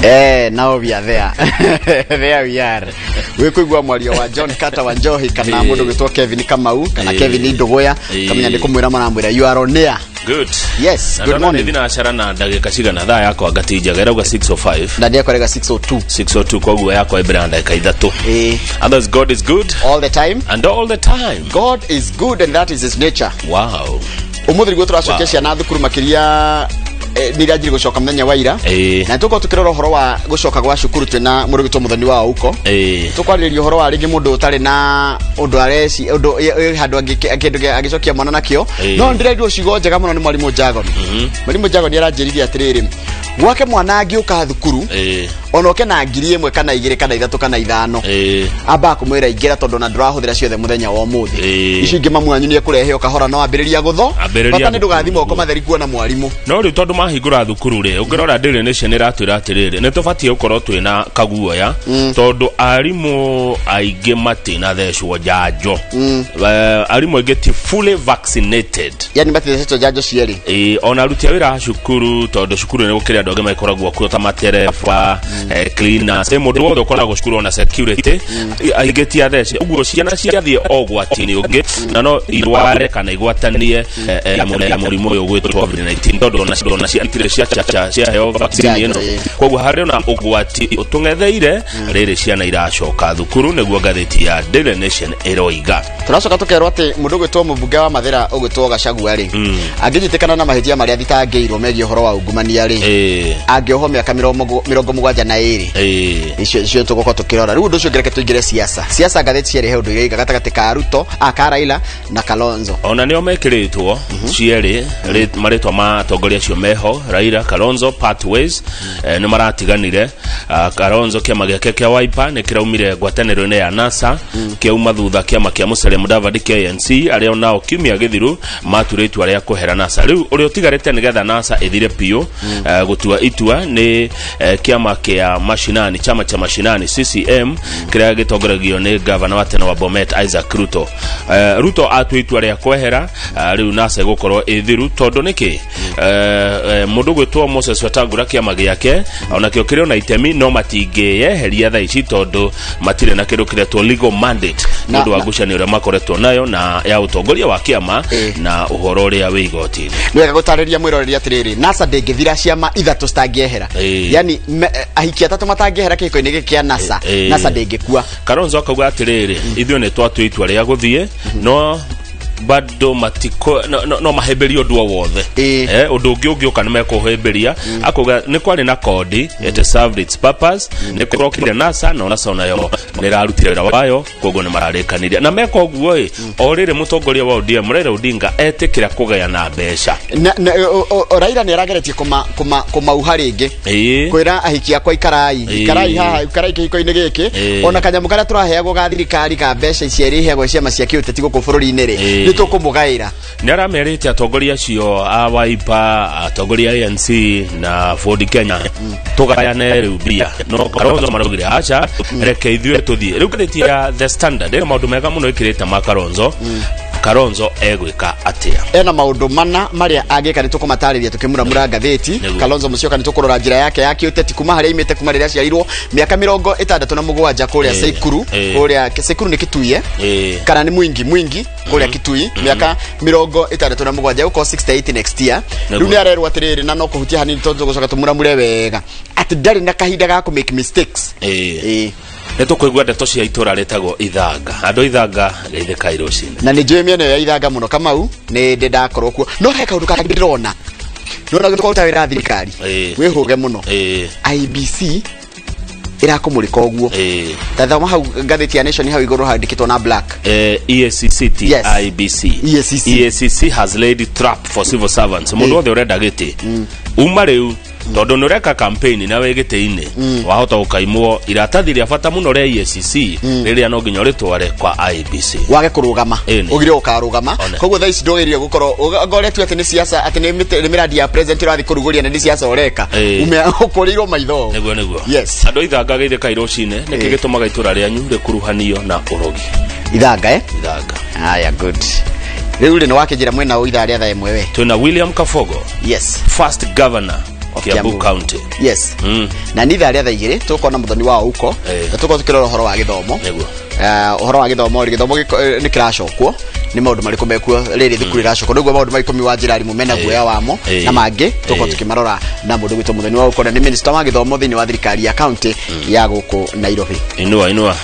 Now we are there. There we are. Wikuigua mwario wa John Carter wa Njohi kana mundu gwitwo Kevin Kamau kana Kevin Ndogoya kamenya ni kumwira maramwira you are on air. Good. Yes, good morning. Thina acara na ndagika cigana thaa yakwa ngati njega irauga 6:05. Na ndiakorega 6:02. 6:02 koguo yakwa imbere ya ndagika ithatũ. Others, God is good all the time and all the time. God is good and that is his nature. Wow. Umuthi niguo tũracokia ciana thukuru makiria nĩiranjiri gũcoka mũthenya wa ira na tũkorwo tũkĩrora ũhoro wa gũcoka gwa cukuru twĩna mũndũ gwĩtwo Mũthoni wa Ouko. Tũkwarĩrĩria ũhoro wa rĩngĩ mũndũ ũtarĩ na ũndũ areci ũndũ handũ kĩndũ agĩcokia mwana nakĩo. No ndĩrerirwo ciugo njega mũno nĩ mwarimũ Jagon. Mwarimũ Jagon nĩaranjĩrire atĩrĩrĩ, gwake mwana angĩũka thukuru ona oke na 1,000 kana 2 kana 3 kana 5 amba kũmwĩra ingĩra tondũ na ndũrahũthĩra ciothe mũthenya wa ũmũthĩ. Icio ingĩ mamu wanyu nĩekũrehe o kahora no ambĩrĩria gũtho bata nĩ ndũgathiĩ moko matheri kuona mwarimũ. No rĩu tondũ mahingũra thukuru rĩ, ũngĩrora Daily Nation ĩratwĩra atĩrĩrĩ, nĩ tũbatiĩ gũkorwo twĩna kaguoya tondũ arimũ aingĩ matinathecwo njanjo. Arimũ aingĩ ti fully vaccinated, yani matithecetwo njanjo cierĩ. Ona aruti a wĩra a cukuru tondũ cukuru nĩ gũkĩrĩ andũ angĩ makoragwo kuo ta matereba, cleaners, mũndũ wothe ũkoragwo cukuru ona security aingĩ ti athece. Ũguo ciana ciathiĩ o ũgwati-inĩ ũngĩ na no irware kana igwatanie mũrimũ ũyũ ũgwĩtwo COVID-19 tondũ ona ciatirĩ ciaheo vaccine ĩno. Koguo harĩ ona ũgwati ũtũng'etheire rĩrĩ ciana iracoka thukuru, nĩguo ngathĩti ya Daily Nation ĩroiga. Tũracoka tũkerwo atĩ mũndũ ũgwĩtwo mũmbunge wa Mathĩra ũgwĩtwo Gachagua rĩ, angĩnyitĩkana na mahĩtia marĩa athitangĩirwo megiĩ ũhoro wa ungumania rĩ, angĩohwo mĩaka 72. Icio tũgũkorwo tũkĩrora. Rĩu ũndũ ũcio ũngĩreke tũingĩre siasa. Siasa ngathĩti cierĩ he ũndũ iroiga gatagatĩ ka Ruto, ka Raila na Kalonzo. Ona nĩo mekĩrĩtwo cierĩ marĩtwa ma atongoria acio meho, Raila, Kalonzo, pathways nĩ maratiganire. Kalonzo kĩama gĩake kĩa Wiper nĩ kĩraumire ngwatanĩro-inĩ ya NASA, kĩauma thutha kĩama kĩa Musalia Mudavadi kĩa ANC, arĩa onao kiumia gĩthiru mature itua rĩa kũhera NASA. Rĩu ũrĩa ũtigarĩte nĩgetha NASA ĩthire biũ gũtua itua nĩ kĩama kĩa mashinani, chama cha mashinani CCM kĩrĩa gĩtongoragio nĩ gavana wa tene wa Bomet Isaac Ruto. Ruto atua itua rĩa kwehera, rĩu NASA ĩgũkorwo ĩthiru tondũ nĩkĩ mũndũ gwĩtwo Moses Wetangula kĩama gĩake onakĩo kĩrĩ ona itemi no matingĩyeheria thaa ici tondũ matirĩ na kĩndũ kĩretwo legal mandate nĩ ũndũ wa ngucanio ĩrĩa makoretwo nayo na ya ũtongoria wa kĩama na ũhoro ũrĩa wĩ igoti-inĩ. Nĩ wega gũtarĩria mwĩroreri atĩrĩrĩ, NASA ndĩngĩthira ciama ithatũ citangĩehera. Yani ahiki atatũ matangĩehera kĩhiko-inĩ gĩkĩ kĩa NASA, NASA ndĩngĩkua. Kalonzo akauga atĩrĩrĩ, ithuĩ nĩ twatua itua rĩa gũthiĩ no bado matiko no mahĩmbĩrie ũndũ o wothe. Ũndũ ũngĩ ũngĩũka nĩ mekũhĩmbĩria. Akauga nĩ kwarĩ na kodi, it served its purpose, nĩ kũrokire NASA na NASA onayo nĩ ĩrarutire wĩra wayo, koguo nĩ mararĩkanĩria na meka ũguo ĩ o rĩrĩ mũtongoria wa ODM Raila Odinga etĩkĩra kũgayana mbeca. Raila nĩ arageretie kũmauha rĩngĩ kwĩra ahiki akwa ikarai ikarai haha ikarai kĩhiko-inĩ gĩkĩ, ona kanyamũ karĩa tũraheagwo ga thirikari ka mbeca ici iheagwo ciama cia kĩũteti gũkũ bũrũri-inĩ rĩ, tũkũmũgaĩra. Nĩ aramerĩte atongoria acio a Wiper, atongoria a ANC na Ford Kenya tũgayane rĩu mbia. No Kalonzo maraugire aca reke ithuĩ tũthiĩ. Rĩu ngathĩti ya The Standard ĩna maũndũ mega mũno ĩkĩrĩte ma Kalonzo. Kalonzo egwĩka atĩa? Ena maũndũ mana marĩa angĩka nĩ tũkũmatarĩria tũkĩmuramura ngathĩti. Kalonzo Musyoka nĩ tũkũrora njĩra yake ya kĩũteti kuma harĩa aimĩte kuma rĩrĩa aciarirwo mĩaka 67 kũrĩa Saikuru, kũrĩa Saikuru nĩ Kituye kana nĩ Mwingi kũrĩa Kitui, mĩaka 67 gũkorwo 68 next year. Rĩu nĩ arerwo atĩrĩrĩ, na no kũhutia hanini tondũ tũgũcoka tũmuramure wega atĩ ndarĩ na kahinda ga kũ make mistakes. Nĩ tũkũigua ndeto cia itũra rĩtagwo Ithanga. Andũ Ithanga geithĩkai rũcinĩ. Na nĩ njũĩ mĩena ya Ithanga mũno Kamau, nĩ ndĩ ndakorwo kuo. No he kaũndũ kangĩ ndĩrona. Nĩwona gũtũkũruta wĩra thirikari. Wĩhũge mũno. IBC ĩrakũmũrĩka ũguo. Ta thoma hau ngathĩti ya Nation hau igũrũ handĩkĩtwo na black. EACC ti IBC. EACC. EACC has laid trap for civil servants. Mũndũ wothe ũrenda gĩtĩ uma rĩu tondũ nĩ ũreka campaign na wĩ gĩtĩ-inĩ wahota gũkaimwo iratathi rĩa bata mũno rĩa EACC rĩrĩa no nginya ũrĩtware kwa IBC wage kũrũgama ũgire ũkarũgama. Koguo thaa ici ndũgĩrire gũkorwo ngoretio atĩ nĩ siasa, atĩ nĩ mĩradi ya president ũrathiĩ kũrugũria na nĩ siasa ũreka ũkũrĩirwo maitho. Nĩguo. Yes. Andũ Ithanga geithĩkai rũcinĩ. Nĩkĩ gĩtũmaga itũra rĩanyu rĩkuruhanio na ũrogi? Ithanga Ithanga. Aya, good. Rĩu rĩ nĩ wakĩnjĩra mwena ithaa rĩa thaa ĩmwe we. Twĩna William Kabogo. Yes. First governor of Kiambu County. Yes. Na nĩ ithaa rĩa thaa 2 tũkona Muthoni wa Ouko na tũkorwo tũkĩrora ũhoro wa gĩthomo. Ũhoro wa gĩthomo rĩ, gĩthomo nĩ kĩracokwo, nĩ maũndũ marĩkũ mekuo rĩrĩ thukuru ĩracokwo, nĩguo maũndũ ma 10 wa njĩra arimũ mena guoya wamo na mangĩ tũkorwo tũkĩmarora na mũndũ gwĩtwo Muthoni wa Ouko, na nĩ minister wa gĩthomo thĩinĩ wa thirikari ya county ya gũkũ Nairobi. Inua inua.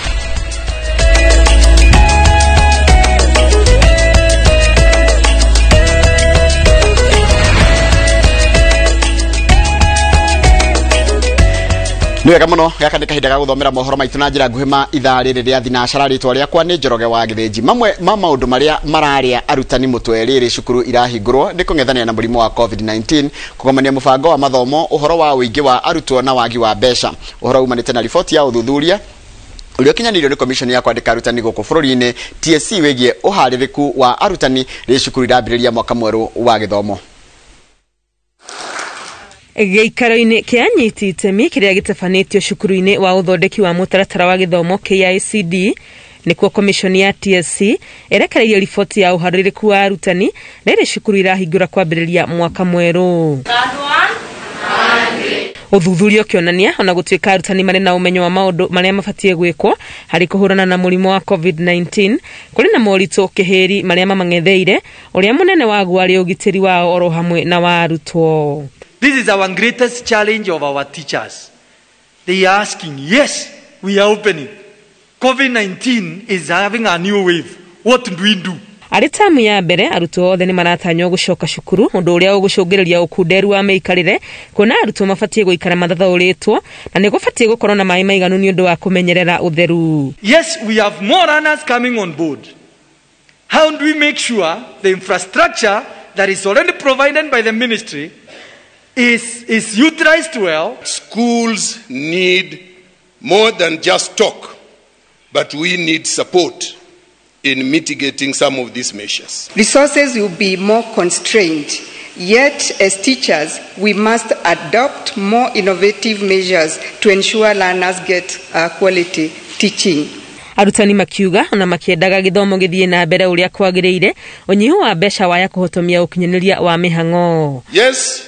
Nĩ wega mũno, gaka nĩ kahinda ga gũthomera mohoro maitũ na njĩra nguhĩ ma ithaa rĩrĩ rĩa thinacara. Rĩtwa rĩakwa nĩ Njoroge wa Gĩthĩnji. Mamwe ma maũndũ marĩa mararĩa arutani mũtwe rĩrĩ cukuru irahingũrwo nĩ kũng'ethanĩra na mũrimũ wa COVID-19, kũgomania mũbango wa mathomo, ũhoro wa ũingĩ wa arutwo na wagi wa mbeca. Ũhoro umanĩte na riboti ya ũthuthuria ũrĩa ũkinyanĩirio nĩ commission ya kwandĩka arutani gũkũ bũrũri-inĩ TSC wĩgiĩ ũharĩrĩku wa arutani rĩrĩ cukuru irambĩrĩria mwaka mwerũ wa gĩthomo. Gĩikaro-inĩ kĩa anyiti itemi kĩrĩa gĩtabanĩtio cukuru-inĩ wa ũthondeki wa mũtaratara wa gĩthomo KICD nĩkuo commission ya TSC ĩrekereirie riboti ya ũharĩrĩku wa arutani rĩrĩ cukuru irahingũra kwambĩrĩria mwaka mwerũ. Ũthuthuria ũkĩonania ona gũtuĩka arutani marĩ na ũmenyo wa maũndũ marĩa mabatiĩ gwĩkwo harĩ kũhũrana na mũrimũ wa COVID-19, kũrĩ na moritũ kĩhĩri marĩa mamang'etheire, ũrĩa mũnene waguo arĩ ũgitĩri wao oro hamwe na wa arutwo. This is our greatest challenge of our teachers. They are asking, yes, we are opening. COVID-19 is having a new wave. What do we do? Arĩ tamu ya mbere arutwo othe nĩ maratanywo gũcoka cukuru, ũndũ ũrĩa ũgũcũngĩrĩria ũkunderu wa mĩikarĩre, kuona arutwo mabatiĩ gũikara mathathaũrĩtwo na nĩ gũbatiĩ gũkorwo na maĩ maiganu nĩ ũndũ wa kũmenyerera ũtheru. Yes, we have more learners coming on board. How do we make sure the infrastructure that is already provided by the ministry is utilized well? Schools need more than just talk, but we need support in mitigating some of these measures. Resources will be more constrained, yet as teachers we must adopt more innovative measures to ensure learners get quality teaching. Arutani makiuga ona makiendaga gĩthomo gĩthiĩ na mbere ũrĩa kwagĩrĩire, ũnyihu wa mbeca waya kũhotomia ũkinyanĩria wa mĩhang'o. Yes,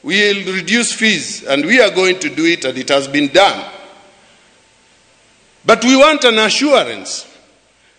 we will reduce fees, and we are going to do it, and it has been done. But we want an assurance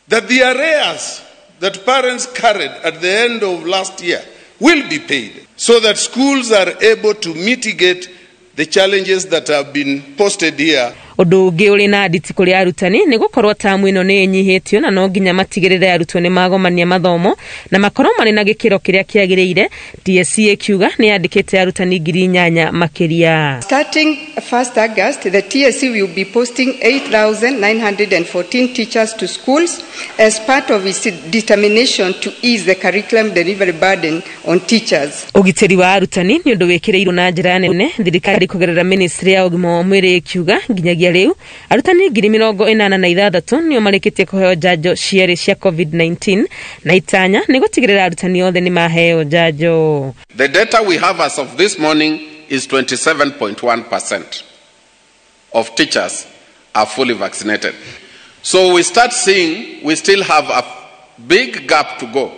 that the arrears that parents carried at the end of last year will be paid, so that schools are able to mitigate the challenges that have been posted here. Ũndũ ũngĩ ũrĩ na nditi kũrĩ arutani nĩ gũkorwo tamu ĩno nĩ ĩnyihĩtio na no nginya matigĩrĩre arutwo nĩ magomania mathomo na makorwo marĩ na gĩkĩro kĩrĩa kĩagĩrĩire. TSC ĩkiuga nĩ yandĩkĩte arutani 8,000 makĩria. Starting 1st August, the TSC will be posting 8,914 teachers to schools as part of its determination to ease the curriculum delivery burden on teachers. Ũgitĩri wa arutani nĩ ũndũ wĩkĩrĩirwo na njĩra nene thirikari kũgerera ministry ya ũgima wa mwĩrĩ ĩkiuga nginyagia rĩu arutani 86,000 nĩo marĩkĩtie kũheo njanjo cierĩ cia COVID-19 na itanya nĩ gũtigĩrĩra arutani othe nĩ maheo njanjo. The data we have as of this morning is 27.1% of teachers are fully vaccinated. So we start seeing we still have a big gap to go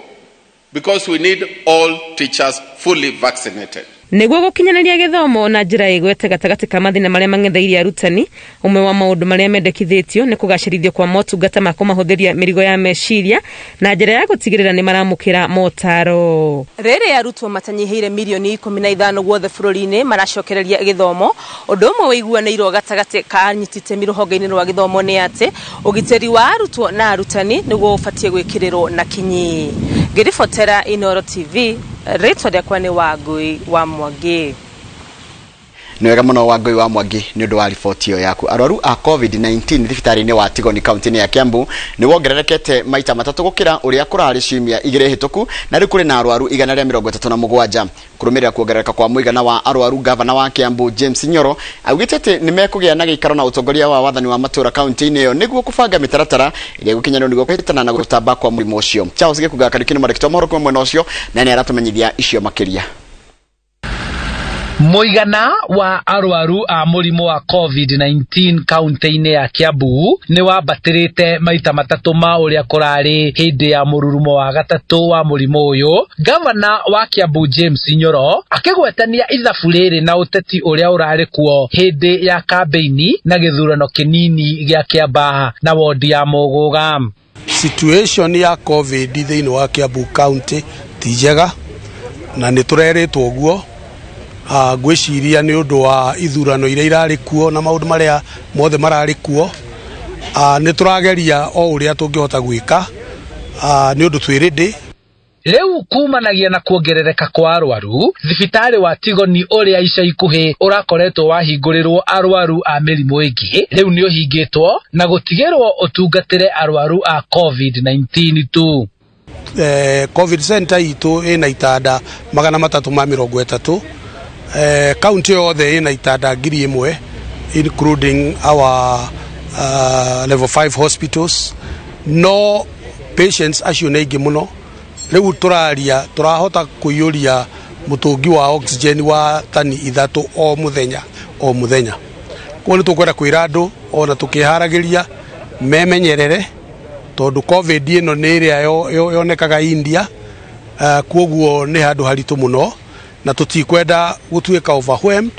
because we need all teachers fully vaccinated. Nĩguo gũkinyanĩria gĩthomo na njĩra ĩgwete gatagatĩ ka mathĩna marĩa mang'etheire arutani, ũmwe wa maũndũ marĩa mendekithĩtio nĩ kũgacĩrithio kwa motungata ma kũmahũthĩria mĩrigo ya meciria na njĩra ya gũtigĩrĩra nĩ maramũkĩra motaro. Rĩrĩ arutwo matanyihĩire mirioni 15 guothe bũrũri-inĩ maracokereria gĩthomo, ũndũ ũmwe wĩiguanĩirwo gatagatĩ ka anyiti itemi rũhonge-inĩ rwa gĩthomo nĩ atĩ ũgitĩri wa arutwo na arutani nĩguo ũbatiĩ gwĩkĩrĩrwo na kinyi. Ngĩribotera Inooro TV, rĩtwa rĩakwa nĩ Wangui wa Mwangi. Nĩ wega mũno Wangui wa Mwangi nĩ ũndũ wa riboti ĩyo yaku. Arwaru a COVID-19 thibitarĩ-inĩ wa Tigoni kaunti-inĩ ya Kiambu nĩ wongererekete maita matatũ gũkĩra ũrĩa kũrarĩ ciumia 2 hĩtũku, na rĩu kũrĩ na arwaru 137. Kũrũmĩrĩra kuongerereka kwa mũigana wa arwaru, gavana wa Kiambu James Nyoro augĩte atĩ nĩ mekũgĩa na gĩikaro na ũtongoria wa wathani wa matũũra kaunti-inĩ ĩyo nĩguo kũbanga mĩtaratara ĩrĩa ĩgũkinyanĩrio nĩguo kũhĩtana na gũtamba kwa mũrimũ ũcio. Charles Gĩkũnga Kariuki nĩ mwandĩki wa mohoro kuma mwena ũcio na nĩ aratũmenyithia icio makĩria. Mũigana wa arwaru a mũrimũ wa COVID-19 kaunti-inĩ ya Kiambu nĩ wambatĩrĩte maita matatũ ma ũrĩa kũrarĩ hĩndĩ ya mũrurumo wa gatatũ wa mũrimũ ũyũ. Gavana wa Kiambu James Nyoro akĩgwetania ithabu rĩrĩ na ũteti ũrĩa ũrarĩ kuo hĩndĩ ya kambeini na gĩthurano kĩnini gĩa Kiambaa na wodi ya Mũgũga. Situation ya COVID thĩinĩ wa Kiambu County ti njega na nĩ tũrerĩtwo ũguo. Ngwĩciria nĩ ũndũ wa ithurano iria irarĩ kuo na maũndũ marĩa mothe mararĩ kuo. Nĩ tũrageria o ũrĩa tũngĩhota gwĩka nĩ ũndũ twĩ ready. Rĩu kumanagia na kuongerereka kwa arwaru, thibitarĩ wa Tigoni ũrĩa ica ikuhĩ ũrakoretwo wahingũrĩrwo arwaru a mĩrimũ ĩngĩ rĩu nĩ ũhingĩtwo na gũtigĩrwo ũtungatĩre arwaru a COVID-19 tu. COVID center itũ ĩna itanda 330. County yothe ĩna itanda 1000 including our level 5 hospitals. No patients acio nĩ aingĩ mũno. Rĩu tũraria tũrahota kũiyũria mũtũngi wa oxygen wa tani 3 o mũthenya o mũthenya. Koguo nĩ tũkwenda kwĩra andũ ona tũkĩharagĩria memenyerere tondũ COVID ĩno nĩ ĩrĩa yonekaga India, koguo nĩ handũ haritũ mũno na tũtikwenda gũtuĩka overwhelmed.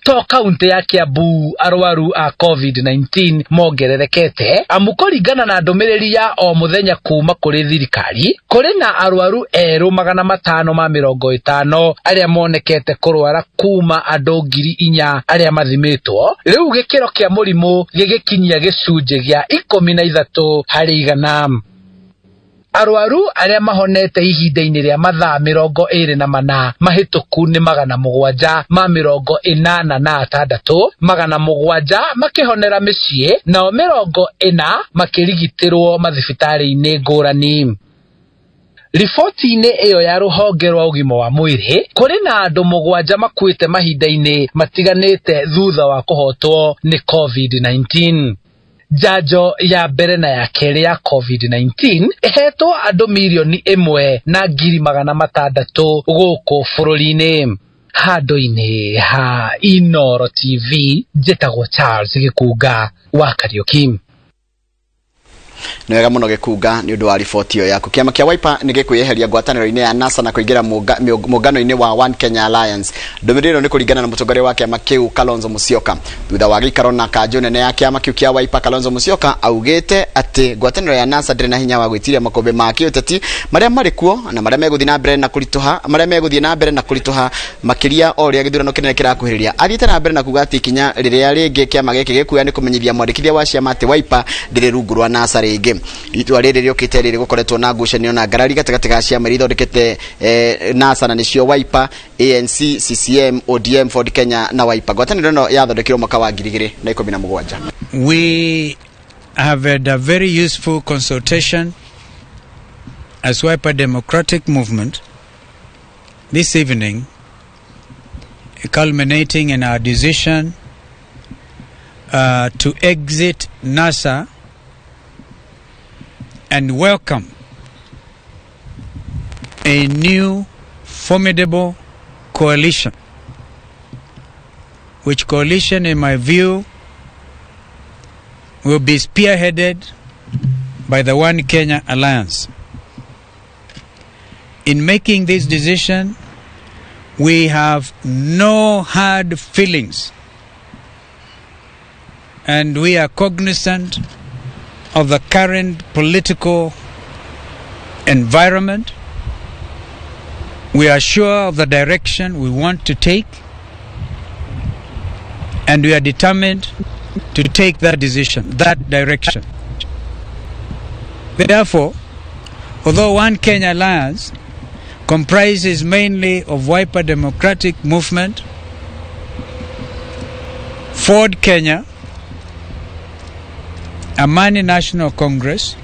To kaunti ya Kiambu arwaru a COVID-19 mongererekete amu kũringana na ndũmĩrĩri ya o mũthenya kuma kũrĩ thirikari kũrĩ na arwaru erũ 550 arĩa monekete kũrwara kuma andũ 4,000 arĩa mathimĩtwo. Rĩu gĩkĩro kĩa mũrimũ gĩgĩkinyia gĩcunjĩ gĩa 13 harĩ igana. Arwaru arĩa mahonete ihinda-inĩ rĩa mathaa 24 mahĩtũku nĩ 786, 700 makĩhonera mĩciĩ nao 40 makĩrigitĩrwo mathibitarĩ-inĩ ngũrani. Riboti-inĩ ĩyo ya rũhonge rwa ũgima wa mwĩrĩ kũrĩ na andũ 7 makuĩte mahinda-inĩ matiganĩte thutha wa kũhotwo nĩ COVID-19. Njanjo ya mbere na ya kerĩ ya COVID-19 ĩhetwo andũ 1,600,000 gũkũ bũrũri-inĩ. Handũ-inĩ ha Inoro TV njĩtagwo Charles Gĩkunga wa Kariũki. Nĩ wega mũno Gĩkunga nĩ ũndũ wa riboti ĩyo yaku. Kĩama kĩa Wiper nĩ gĩkwĩyeheria ngwatanĩro-inĩ ya NASA na kũingĩra mũngano-inĩ wa One Kenya Alliance. Ndũmĩrĩri ĩno nĩ kũringana na mũtongoria wa kĩama kĩu Kalonzo Musyoka. Thutha wa gĩikaro na kanjũ nene ya kĩama kĩu kĩa Wiper, Kalonzo Musyoka augĩte atĩ ngwatanĩro ya NASA ndĩrĩ na hinya wa gwĩtiria makũmbĩ ma kĩũteti marĩa marĩ kuo na marĩa megũthiĩ na mbere na kũritũha, marĩa megũthiĩ na mbere na kũritũha makĩria o ũrĩa gĩthurano kĩnene kĩrakuhĩrĩria. Athiĩte na mbere na kuga atĩ ikinya rĩrĩa rĩngĩ kĩama gĩkĩ gĩkuoya nĩ kũmenyithia mwandĩkithia wa ciama atĩ Wiper ndĩrĩ rungu rwa NASA rĩngĩ. Itua rĩrĩ rĩũkĩte rĩrĩ gũkoretwo na ngucanio na ngarari gatagatĩ ga ciama iria ithondekete NASA na nĩcio Wiper, ANC, CCM, ODM, Ford Kenya na Wiper. Ngwatanĩro ĩno yathondekirwo mwaka wa 2017. We have had a very useful consultation as Wiper Democratic Movement this evening, culminating in our decision to exit NASA and welcome a new formidable coalition, which coalition, in my view, will be spearheaded by the One Kenya Alliance. In making this decision, we have no hard feelings, and we are cognizant of the current political environment. We are sure of the direction we want to take, and we are determined to take that decision, that direction. Therefore, although One Kenya Alliance comprises mainly of Wiper Democratic Movement, Ford Kenya, Amani National Congress,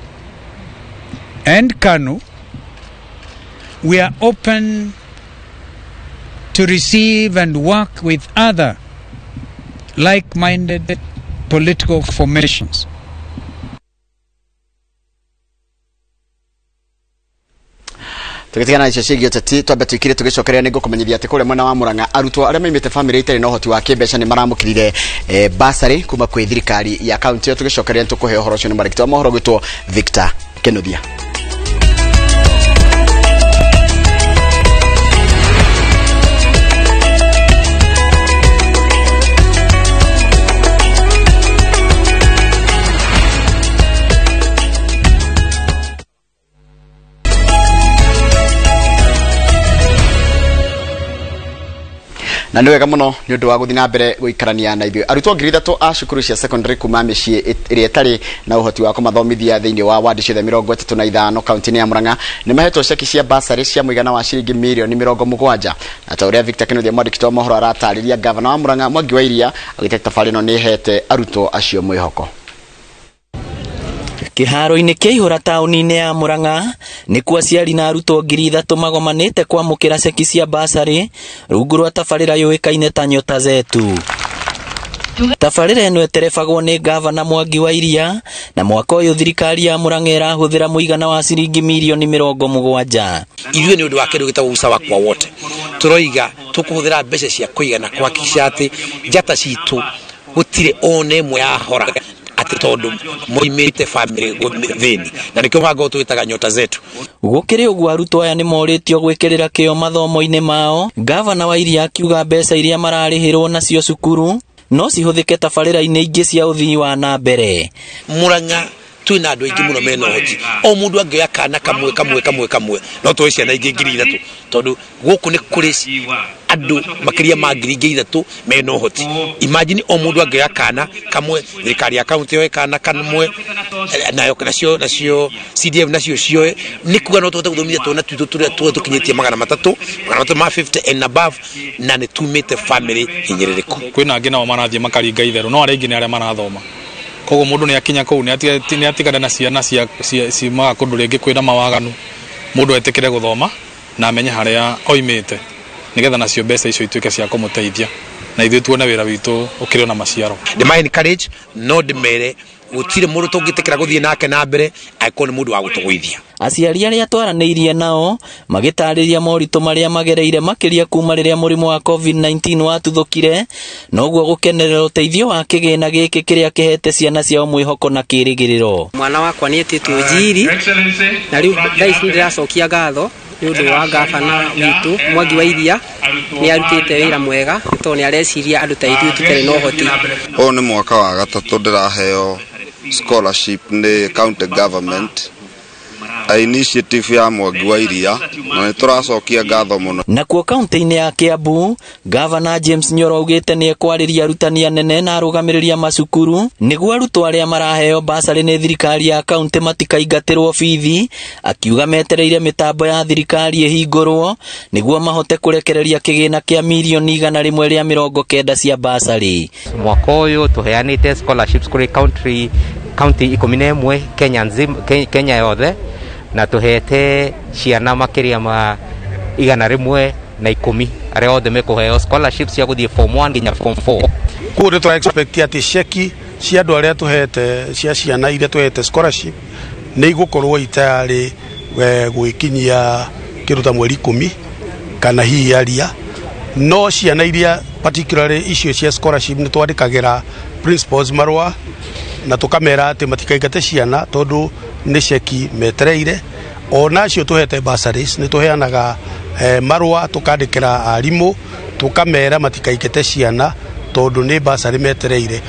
and KANU, we are open to receive and work with other like-minded political formations. Tũgĩtigana na icio ciĩgiĩ ũteti, twambe tũikire tũgĩcokereria nĩ ngũkũmenyithia atĩ kũrĩa mwena wa Murang'a arutwo arĩa maimĩte bamĩrĩ itarĩ na ũhoti wa kĩmbeca nĩ maramũkĩrire basarĩ kuma kwĩ thirikari ya kaunti ĩyo. Tũgĩcokereria nĩ tũkũhe ũhoro ũcio nĩ mwandĩki wa mohoro gwĩtwo Victor Kinuthia. Na nĩ wega mũno nĩ ũndũ wa gũthiĩ na mbere gũikarania na ithuĩ. Arutwo 3,000 a cukuru cia secondary kuma mĩciĩ ĩrĩa ĩtarĩ na ũhoti wa kũmathomithia thĩinĩ wa wadi ciothe 35 kaunti-inĩ ya Murang'a nĩ mahetwo ceki cia basarĩ cia mũigana wa ciringi mirioni 70. Na ta ũrĩa Victor Kinuthia mwandĩki wa mohoro aratarĩria, gavana wa Murang'a Mwangi wa Iria agĩte tabarĩra ĩno nĩ ĩhete arutwo acio mwĩhoko. Kĩharo-inĩ kĩa Ihũra taũni-inĩ ya Murang'a nĩkuo aciari na arutwo 3,000 magomanĩte kwamũkĩra ceki cia basarĩ rungu rwa tabarĩra yũĩkaine ta Nyota Zetu. Tabarĩra ĩno ĩterebagwo nĩ gavana Mwangi wa Iria na mwaka ũyũ thirikari ya Murang'a ĩrahũthĩra mũigana wa ciringi mirioni 70. Ithuĩ nĩ ũndũ wa kĩndũ gĩtagwo usawa kwa wote, tũroiga tũkũhũthĩra mbeca cia kũigana kuhakikisha atĩ njata citũ gũtirĩ ona ĩmwe yahora atĩ tondũ moimĩte family thĩni, na nĩkĩo mũbango twĩtaga Nyota Zetu. Gũkĩrĩ ũguo arutwo aya nĩ morĩtio gwĩkĩrĩra kĩo mathomo-inĩ mao. Gavana wa Iria akiuga mbeca iria mararĩhĩrwo nacio cukuru no cihũthĩke tabarĩra-inĩ ingĩ cia ũthii wa na mbere. Murang'a twĩna andũ aingĩ mũno mena ũhoti, o mũndũ angĩoya kana kamwe kamwe kamwe kamwe no tuoe ciana ingĩ 3,000 tondũ gũkũ nĩ kũrĩ andũ makĩria ma 3,000 mena ũhoti. Imagine o mũndũ angĩoya kana kamwe, thirikari ya kaunti yoe kana kamwe, nayo nacio CDF nacio cioe, nĩ kuga no tũhote gũthomithia twana twitũ tũrĩa tuothe tũkinyĩtie 300, 350 and above, na nĩ tumĩte family hinyĩrĩrĩku. Kwĩna angĩ nao marathiĩ makaringa itherũ, no arĩa aingĩ nĩ arĩa marathoma. Koguo mũndũ nĩ akinya kũu nĩ atigana na ciana cia ciumaga kũndũ rĩngĩ kwĩna mawaganu, mũndũ etĩkĩre gũthoma na amenye harĩa oimĩte nĩgetha nacio mbeca icio ituĩke cia kũmũteithia na ithuĩ tuone wĩra witũ ũkĩrĩ na maciaro. Ndĩma encourage no ndĩmere gũtirĩ mũndũ tũngĩtĩkĩra gũthiĩ nake na mbere angĩkorwo nĩ mũndũ wa gũtũgũithia. Aciari arĩa twaranĩirie nao magĩtarĩria moritũ marĩa magereire makĩria kuma rĩrĩa mũrimũ wa COVID-19 watuthũkire, noguo gũkenerera ũteithio wa kĩgĩna gĩkĩ kĩrĩa kĩhete ciana ciao mwĩhoko na kĩĩrĩgĩrĩro. Mwana wakwa nĩ etĩtwo Njiri na rĩu thaa ici ndĩracokia ngatho nĩ ũndũ wa gavana witũ Mwangi wa Iria, nĩ arutĩte wĩra mwega nĩ tondũ nĩ areciria andũ ta ithuĩ tũtarĩ na ũhoti. Ũyũ nĩ mwaka wa gatatũ ndĩraheo scholarship nĩ county government initiative ya Mwangi wa Iria na nĩ tũracokia ngatho mũno. Nakuo kaunti-inĩ ya Kiambu, gavana James Nyoro augĩte nĩ ekwarĩria arutani anene na arũgamĩrĩri a macukuru nĩguo arutwo arĩa maraheo basarĩ nĩ thirikari ya kaunti matikaingatĩrwo bithi, akiuga metereire mĩtambo ya thirikari ĩhingũrwo nĩguo mahote kũrekereria kĩgĩna kĩa mirioni 190 cia basarĩ. Mwaka ũyũ tũheanĩte scholarships kũrĩ kaunti 11 Kenya nzima, Kenya yothe, na tuhete ciana makiria ma 110 aria othe mekuheo scholarships cia guthie form 1 nginya form 4. Koguo nĩ tũra expect atĩ ceki cia andũ arĩa tuhete cia ciana iria tuhete scholarship nĩ igũkorwo itayarĩ gwĩkinyia kĩndũ ta mweri 10 kana hihi aria, no ciana iria particularly icio cia scholarship nĩ twandĩkagĩra principals marũa na tũkamera atĩ matikaingate ciana tondũ nĩ ceki metereire. Ona acio tuhete bursaries nĩ tũheanaga marũa tũkandĩkĩra arimũ tũkamera matikaingate ciana tondũ nĩ bursary metereire.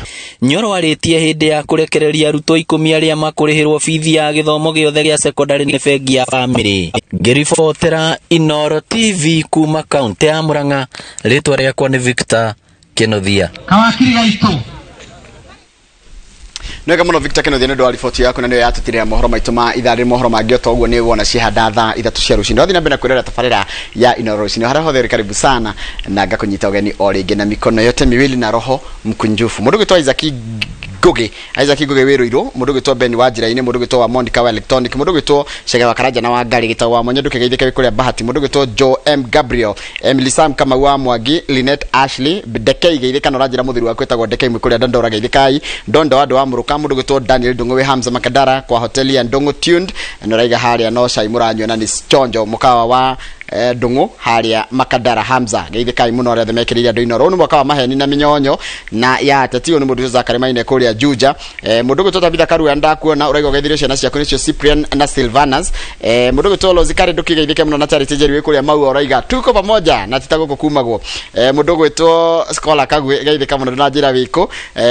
Nyoro arĩtie hĩndĩ ya kũrekereria arutwo 10 arĩa makũrĩhĩrwo bithi ya gĩthomo gĩothe gĩa secondary nĩ bengi ya bamĩrĩ. Ngĩribotera Inooro TV kuma kaunti ya Murang'a, rĩtwa rĩakwa nĩ Victor Kinuthia. Kawakiri gaitũ. Nĩwega mũno Victor Kinuthia nĩ ũndũ wa riboti yaku na nĩyo yatũtirĩra mohoro maitũ ma ithaa rĩrĩ. Mohoro mangĩ o ta ũguo nĩ wona ciehanda thaa 3 cia rũcinĩ. Wathiĩ na mbere na kwĩrorera tabarĩra ya Inooro rũcinĩ harĩa hothe ũrĩ, karibu sana na ngakũnyita ũgeni o rĩngĩ na mikono yote miwili na roho mkunjufu. Mũndũ ũgwĩtwo Isaac Ngugi, Isaac Ngugi wĩrũirũ, mũndũ ũgwĩtwo Ben wa njĩra-inĩ, mũndũ ũgwĩtwo wa Monica wa Electronic, mũndũ ũgwĩtwo Chege wa Karanja na wa Ngari gĩtagwo wa Monyo ndũkĩgeithĩke wĩ kũrĩa Bahati, mũndũ ũgwĩtwo Joe M Gabriel, Emily Sam Kamau wa Mwangi, Lynette Ashley Ndekei geithĩka na ũranjĩra mũthuri waku wĩtagwo Ndekei mwĩ kũrĩa Dandora geithĩkai, Dondo wa andũ wa Mũrũka, mũndũ ũgwĩtwo Daniel Ndung'u wĩ Hamza Makadara kwa hoteli ya Ndung'u Tuned, na ũraiga harĩa no cai mũranyua na nĩ chonjo mũkawa wa Ndung'u harĩa Makadara Hamza geithĩkai mũno arĩa othe mekĩrĩire andũ Inooro. Ũyũ nĩ mwaka wa maheni na mĩnyonyo na ya ateti. Ũyũ nĩ mũndũ Zakari Maine kũrĩa Juja. Mũndũ ũgwĩtwo Tabitha Karua ndakuona, ũraiga ũgeithirie ciana ciaku nĩcio Cyprian na Silvanas. Mũndũ ũgwĩtwo Lozikari ndũkĩgeithĩke mũno na Charity Njeri wĩ kũrĩa Maua, ũraiga tuko pamoja na tita gũkũ kumagwo. Mũndũ ũgwĩtwo Scholar Kagwe geithĩka mũno na njĩra wĩkũ.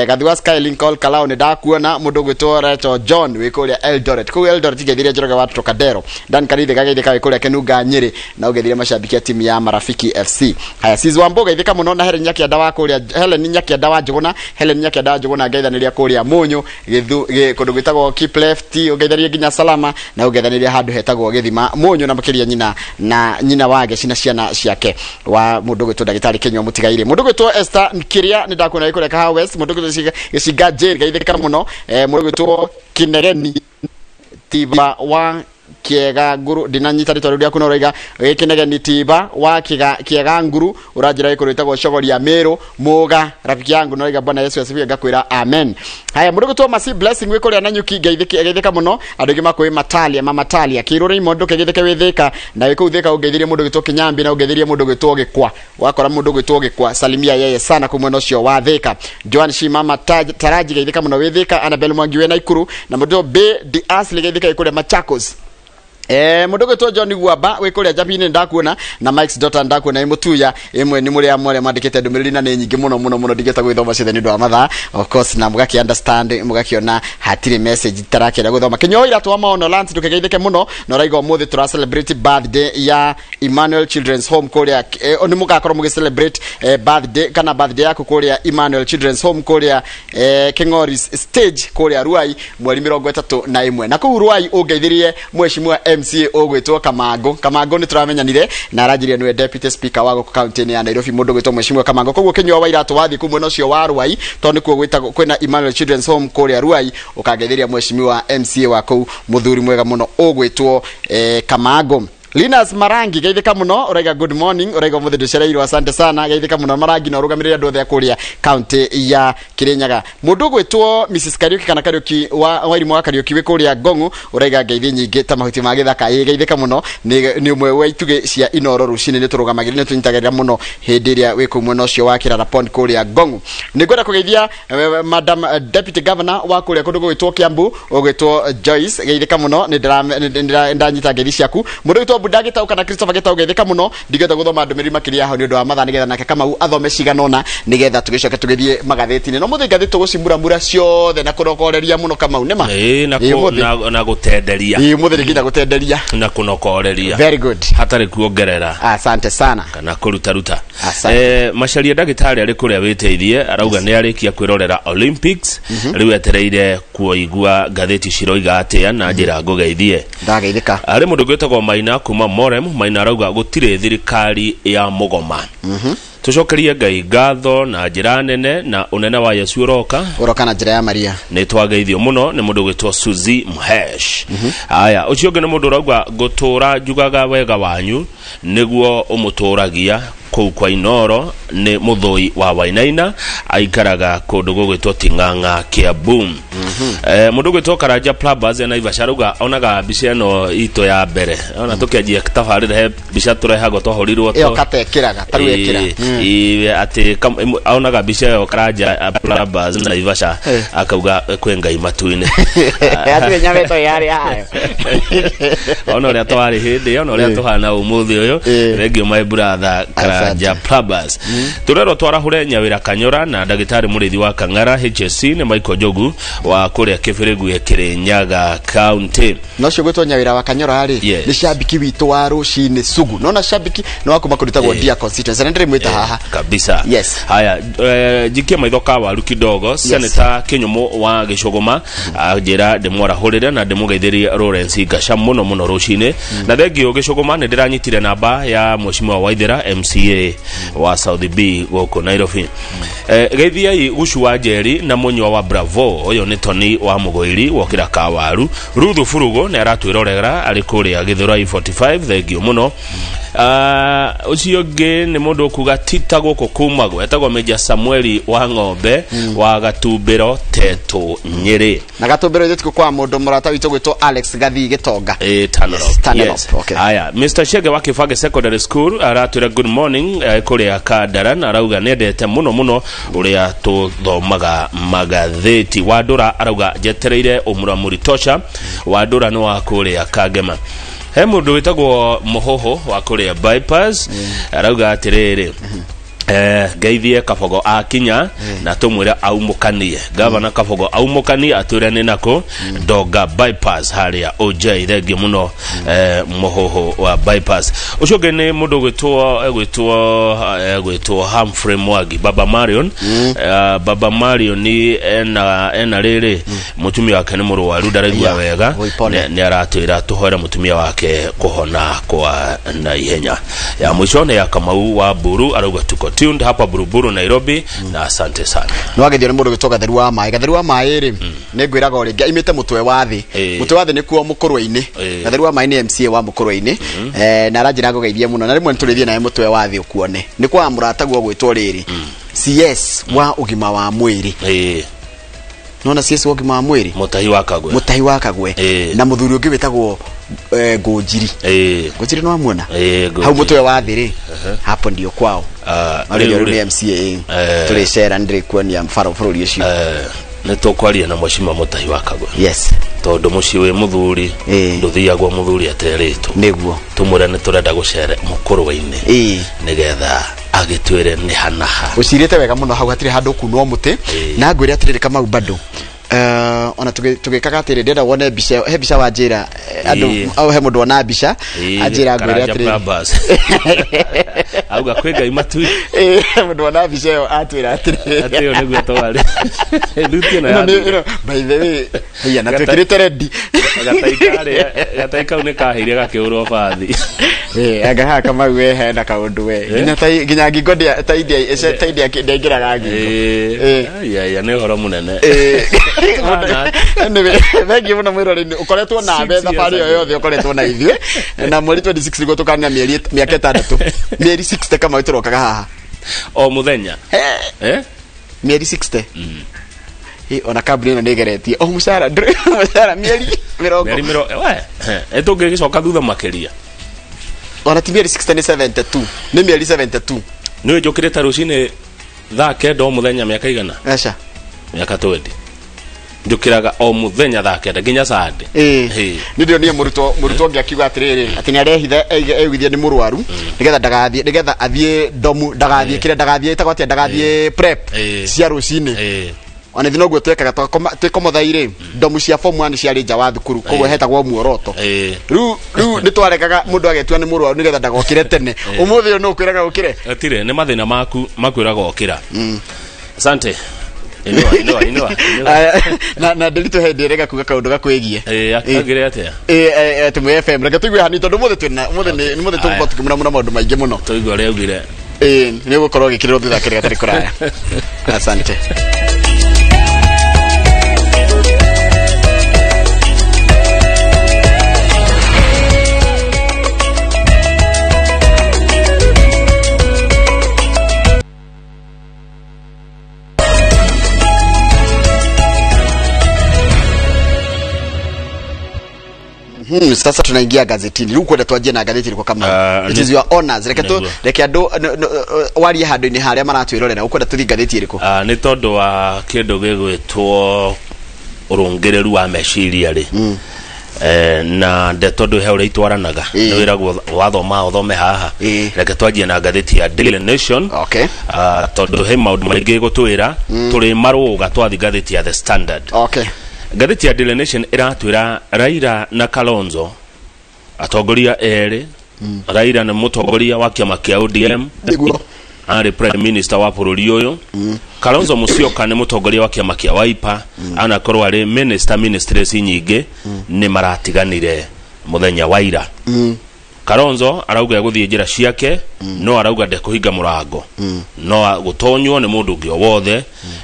Gathua Sky Lincoln Kalau nĩ ndakuona. Mũndũ ũgwĩtwo Rachel John wĩ kũrĩa Eldoret, kũu Eldoret ngeithirie Njoroge wa Trocadero. Dan Karithe gageithĩka wĩ kũrĩa Kenunga Nyĩrĩ, na ũgeithire mashabiki a timu ya Marafiki FC. Haya, Siz Wambo geithĩka mũno na Helen Nyakianda wa kũrĩa, Helen Nyakianda wa Njũgũna, Helen Nyakianda wa Njũgũna ngeithanĩria kũrĩa Mũnyũ gĩthu kũndũ gwĩtagwo Keep Left, ũgeithĩrie nginya Salama, na ũgeithanĩria handũ hetagwo Gĩthima Mũnyũ, na makĩria nyina na nyina wake cina ciana ciake wa mũndũ ũgwĩtwo ndagĩtarĩ Kĩnyua Mũtigairĩ. Mũndũ ũgwĩtwo Esther Nkiria nĩ ndakuona wĩ kũrĩa Kahawa West. Mũndũ ũgwĩtwo Gĩcinga Jane geithĩka mũno. Mũndũ ũgwĩtwo Kinegeni Tiba wa Kiega Nguru, ndinanyita rĩtwa rĩu rĩaku no ũraiga gĩkinegeni Tiba wa Kiega Nguru, ũranjĩra gĩkũrũ ĩtagwo Cogori ya Meru Muga rafiki yangu, no ũraiga Bwana Yesu asifiwe, ngakwĩra amen. Haya, mũndũ ũgwĩtwo Mercy Blessing wĩ kũrĩa Nanyuki geithĩka mũno. Andũ aingĩ makwĩ Matalia, Mama Talia Kĩrũ Raymond ndũkĩgeithĩke wĩ Thĩka, na wĩ kũu Thĩka ũngeithirie mũndũ ũgwĩtwo Kĩnyambi, na ũngeithirie mũndũ ũgwĩtwo Gĩkwa, wakora mũndũ ũgwĩtwo Gĩkwa salimia yeye sana kũu mwena ũcio wa Thĩka. Joan Shi Mama Taraji geithĩka mũno wĩ Thĩka. Annabel Mwangi wĩ Naikuru, na mũndũ B D Ashley geithĩka wĩ kũrĩa Machakos. Mũndũ ũgwĩtwo John Guamba wĩ kũrĩa Njabinĩ ndakuona, na Mike's daughter ndakuona ĩ Mũtuya ĩmwe nĩ mũrĩa amwe arĩa mandĩkĩte ndũmĩrĩri na nĩ nyingĩ mũno mũno mũno, ndingĩhota gwĩthoma ciothe nĩ ũndũ wa mathaa of course, na mũgakĩ understand mũgakĩona hatirĩ message itarakĩenda gũthoma. Kĩnyua Iratũ wa Maono Lance ndũkĩgeithĩke mũno, na ũraiga ũmũthĩ tũra celebrate birthday ya Emmanuel Children's Home kũrĩa, nĩ mũgakorwo mũgĩ celebrate birthday kana birthday yaku kũrĩa Emmanuel Children's Home kũrĩa Kĩng'ori stage kũrĩa Ruai mweri 31, na kũu Ruai ũngeithirie mheshimiwa MCA ũgwĩtwo Kamango. Kamango nĩ tũramenyanire na aranjirie nĩwe deputy speaker wa gũkũ kaunti-inĩ ya Nairobi, mũndũ ũgwĩtwo mheshimiwa Kamango. Koguo Kĩnyua wa Iratũ wathiĩ kũu mwena ũcio wa Ruai, tondũ nĩkuo gwĩtagwo kwĩna Emmanuel Children's Home kũrĩa Ruai, ũkangeithĩria mheshimiwa MCA wa kũu, mũthuri mwega mũno ũgwĩtwo Kamango. Linus Marangi geithĩka mũno, ũraiga good morning, ũraiga ũmũthĩ ndũcereirwo, asante sana, geithĩka mũno Marangi, na ũrũgamĩrĩre andũ othe a kũrĩa kaunti ya Kirinyaga. Mũndũ ũgwĩtwo Mrs Kariuki kana Kariuki wa Wairimũ wa Kariuki wĩ kũrĩa Ngong'u, ũraiga ngeithi nyingĩ ta mahuti ma gĩthaka, ĩ geithĩka mũno, nĩ ũmwe wa itugĩ cia Inooro rũcinĩ, nĩ tũrũgamagĩrĩra, nĩ tũnyitagĩrĩra mũno hĩndĩ ĩrĩa wĩ kũu mwena ũcio wa Kĩrara Pond kũrĩa Ngong'u. Nĩ ngwenda kũgeithia Madam Deputy Governor wa kũrĩa kũndũ gũgwĩtwo Kiambu ũgwĩtwo Joyce, geithĩka mũno, nĩ ndanyita ngeithi ciaku. Mũndũ ũgwĩtwo Buda Gĩtaũ kana Christopher Gĩtaũ geithĩka mũno, ndingĩhota gũthoma ndũmĩrĩri makĩria hau nĩ ũndũ wa mathaa, nĩgetha nake Kamau athome cigana ũna nĩgetha tũgĩcoke tũgĩthiĩ magathĩti-inĩ. No mũthĩ ngathĩti tũgũcimuramura ciothe na kũrokoreria mũno Kamau, nĩma? Ĩĩ, na gũtenderia. Ĩĩ, ũmũthĩ nĩ nginya gũtenderia na kũnokoreria. Very good. Hatarĩ kuongerera. Asante sana. Kana kũrutaruta. Asante. Macharia ndagĩtarĩ arĩ kũrĩa wĩteithie arauga nĩ arĩkia kwĩrorera Olympics, rĩu etereire kuigua ngathĩti ciroiga atĩa na njĩra ngũgeithie. Ndageithĩka. Harĩ mũndũ ũgwĩtagwo Maina kuma Morem, Maina arauga gũtirĩ thirikari ya mũgoma. Tũcokerie Ngai ngatho na njĩra nene, na ũnene wa Yesu ũroka ũroka na njĩra ya Maria. Nĩ twageithio mũno nĩ mũndũ ũgwĩtwo Suzy Mhesh. Aya, ũcio ũngĩ nĩ mũndũ ũrauga ngũtũra njugaga wega wanyu nĩguo ũmũtũragia kũu kwa Inooro, nĩ mũthũi wa Wainaina, aikaraga kũndũ gũgwĩtwo Ting'ang'a Kiambu. Mũndũ ũgwĩtwo Karanja Plabas na Naivasha arauga onaga mbica ĩno itũ ya mbere, ona tũkĩanjia tabarĩra he mbica tũrehagwo twahũrirwo ĩyo katekĩraga tarĩu ĩkĩra. Atĩ onaga mbica ĩyo Karanja Plabas na Naivasha akauga kwĩ Ngai matu-inĩ. Hatirĩ nyameto yarĩ hayo. Ona ũrĩa twarĩ hĩndĩ ĩyo na ũrĩa tũhana ũmũthĩ ũyũ, thengio my brother Karanja Plabas. Tũrerwo twarahũre Nyawĩra Kanyora na ndagĩtarĩ mũrĩithi wa Kang'ara HSC nĩ Michael Njogu wa kũrĩa Kĩbĩrĩgu Kĩrĩnyaga County. No ũcio gwĩtwo Nyawĩra wa Kanyora rĩ, nĩ shabiki witũ wa rũcinĩ sugu. Nona shabiki nĩ wa kuma kũndũ Dear constituency, na ndĩrĩmwĩta haha kabisa. Yes. Haya, jikie maitho ka waru kidogo. Senator Kĩnyũmũ wa Gĩcũgũma anjĩra ndĩmwarahũrĩre na ndĩmũgeithĩrie Lawrence Ngasha mũno mũno rũcinĩ. Na thengio Gĩcũgũma, nĩ ndĩranyitire namba ya mheshimiwa Waithera MCA MCA wa South B gũkũ Nairobi. Geithiai Gucu wa Njeri na Mũnyua wa Bravo, ũyũ nĩ Tony wa Mũgũiri wokĩra Kawaru. Ruthu Furugo nĩ aratwĩrorera arĩ kũrĩa Gĩthũrai 45, thengio mũno. Ũcio ũngĩ nĩ mũndũ ũkuga tita gũkũ kumagwo, etagwo Meja Samueli wa Ng'ombe wa Gatumbĩro Tetũ Nyĩrĩ. Na Gatumbĩro ithuĩ kwa mũndũ mũrata witũ gwĩtwo Alex Gathii Gĩtonga. Yes, Yes, okay. Aya, Mr. Shege wa Kĩbange Secondary School aratwĩra good morning, kũrĩa Kandara, na arauga nĩendete mũno mũno ũrĩa tũthomaga magathĩti. Wandũra arauga njetereire ũmũramũri tosha. Wandũra nĩ wa kũrĩa Kangema. He mũndũ wĩtagwo Mũhũhũ wa kũrĩa Bypass arauga atĩrĩrĩ, ngeithie Kabogo akinya na tumwire aumũkanie gavana Kabogo aumũkanie atwĩre nĩ nakũ Donga Bypass harĩa OJ. Thengio mũno, Mũhũhũ wa Bypass. Ũcio ũngĩ nĩ mũndũ gwĩtwo Humphrey Mwangi Baba Marion. Baba Marion ena rĩrĩ mũtumia wake nĩ mũrwaru, ndaraigua wega, nĩ aratwĩra tũhoere mũtumia wake kũhona kwa na ihenya. Ya mũico nĩ ya Kamau wa Buru, arauga tuko tuned hapa Buruburu Nairobi, na asante sana. Nĩ wagethio nĩ mũndũ gwĩtwo Gatheru wa Maĩ. Gatheru wa Maĩ rĩ, nĩ ngwĩraga o rĩngĩ aimĩte mũtwe wa thĩ. Mũtwe wa thĩ nĩkuo Mũkũrwe-inĩ. Gatheru wa Maĩ nĩ MCA wa Mũkũrwe-inĩ, na aranjĩra ngũgeithie mũno, na rĩmwe nĩ tũrĩthiĩ nawe mũtwe wa thĩ ũkuone nĩ kwa mũrataguo gwĩtwo rĩrĩ CS wa ũgima wa mwĩrĩ. Nona CS wa ũgima wa mwĩrĩ Mũtahi wa Kagwe. Mũtahi wa Kagwe na mũthuri ũngĩ wĩtagwo Ngũnjiri. Ngũnjiri nĩ wamuona hau mũtwe wa thĩ rĩ, hapo ndio kwao. Marĩ nĩ MCA, tũrĩcera nĩndĩrĩkuonia baro bũrũri ũcio. Nĩ tũkwaria na Mheshimiwa Mũtahi wa Kagwe. Yes. Tondũ mũciĩ wĩ mũthuri ndũthiagwo mũthuri aterĩtwo. Nĩguo. Tũmwĩre nĩ tũrenda gũcere Mũkũrwe-inĩ nĩgetha agĩtwĩre nĩ hanaha. Ũcirĩte wega mũno hau, hatirĩ handũ kunwo mũtĩ. Na ngwĩre atĩrĩrĩ Kamau, bado ona tũgĩkaga atĩrĩ, ndĩrenda wone mbica, he mbica wanjĩra andũ au, he mũndũ wona mbica anjĩra ngwĩre atĩrĩrĩ, auga kwĩ Ngai matui. Mũndũ wona mbica ĩyo atwĩra atĩrĩrĩ, atĩ ĩyo nĩguo twarĩ thuti ĩno ya by the way haiya, na twĩkĩrĩte ready. Gatai kau nĩ kaheire gakĩũrwo bathi. Anga haha Kamau we hena kaũndũ we nginya ngingo tai ndĩaingĩraga ngingo. Aya nĩ ũhoro mũnene. Anyway, thank you mũno mwĩroreri, ũkoretwo nawe thabarĩ ĩyo yothe ũkoretwo na ithuĩ, na mweri 26 nĩguo tũkanina mĩeri mĩaka 6, mĩeri 60 Kamau tũrokaga haha o mũthenya. Mĩeri 60. Ona kambuni ĩno nĩ ĩgeretie o mũcara mũcara mĩeri mĩrongo mĩeri mĩrongo we tũngĩgĩcoka thutha makĩria. Ona ti mĩeri 60, nĩ 72, nĩ mĩeri 72. Nĩ njũkĩrĩte rũcinĩ thaa 9 o mũthenya mĩaka igana? Aca. Mĩaka 20 njũkĩraga o mũthenya thaa 9 nginya Sunday. Nĩ ndĩronire mũrutwo ũngĩ akiuga atĩrĩrĩ, atĩ nĩ arehitha eigithia nĩ mũrwaru nĩgetha ndagathiĩ, nĩgetha athiĩ domu, ndagathiĩ kĩrĩa, ndagathiĩ ĩtagwo atĩa, ndagathiĩ prep cia rũcinĩ. Ona ithuĩ noguo twekaga twĩkomothai rĩ, ndomu cia form 1 ciarĩ nja wa thukuru, koguo hetagwo muoroto. Rĩu nĩ twarekaga mũndũ agetua nĩ mũrwaru nĩgetha ndagokĩre tene. Ũmũthĩ ũyũ nũ ũkwĩraga ũkĩre? Atirĩ, nĩ mathĩna maku makwĩraga ũkĩra. Asante. Inua. Na ndĩritũ hĩndĩ ĩrĩa kuga kaũndũ gakwĩgiĩ. Agire atĩa? Atĩ mwĩ FM, reke tũigue hanini tondũ ũmũthĩ twĩna ũmũthĩ nĩ ũmũthĩ tũgũkorwo tũkĩmũramũra maũndũ maingĩ mũno. Tũigue ũrĩa augire. Nĩ ũgũkorwo ũgĩkĩrĩrwo thutha kĩrĩa gatarĩ kũraya. Asante. Sasa tunaingia gazetini. Rĩu kwenda twanjie na gazeti rĩko kama it is your honors. Reke tu reke andũ warie handũ-inĩ harĩa maratwĩrorera, ũkwenda tũthiĩ gazeti ĩrĩkũ? Nĩ tondũ wa kĩndũ gĩgwĩtwo ũrũngĩrĩru wa meciria rĩ, na ndeto ndũ he ũrĩa itwaranaga, nĩ wĩragwo wathoma ũthome haha. Reke twanjie na ngathĩti ya Daily Nation. Okay. Tondũ he maũndũ maingĩ gũtwĩra tũrĩ marũga twathi ngathĩti ya The Standard. Okay. Ngathĩti ya Daily Nation ĩratwĩra Raila na Kalonzo atongoria erĩ. Raila nĩ mũtongoria wa kĩama kĩa ODM, arĩ prime minister wa bũrũri ũyũ. Kalonzo Musyoka nĩ mũtongoria wa kĩama kĩa Wiper, anakorwo arĩ minister ministries nyingĩ. Nĩ maratiganire mũthenya wa ira. Kalonzo arauga egũthiĩ njĩra ciake, no arauga ndekũhinga mũrango no gũtonywo nĩ mũndũ ũngĩ o wothe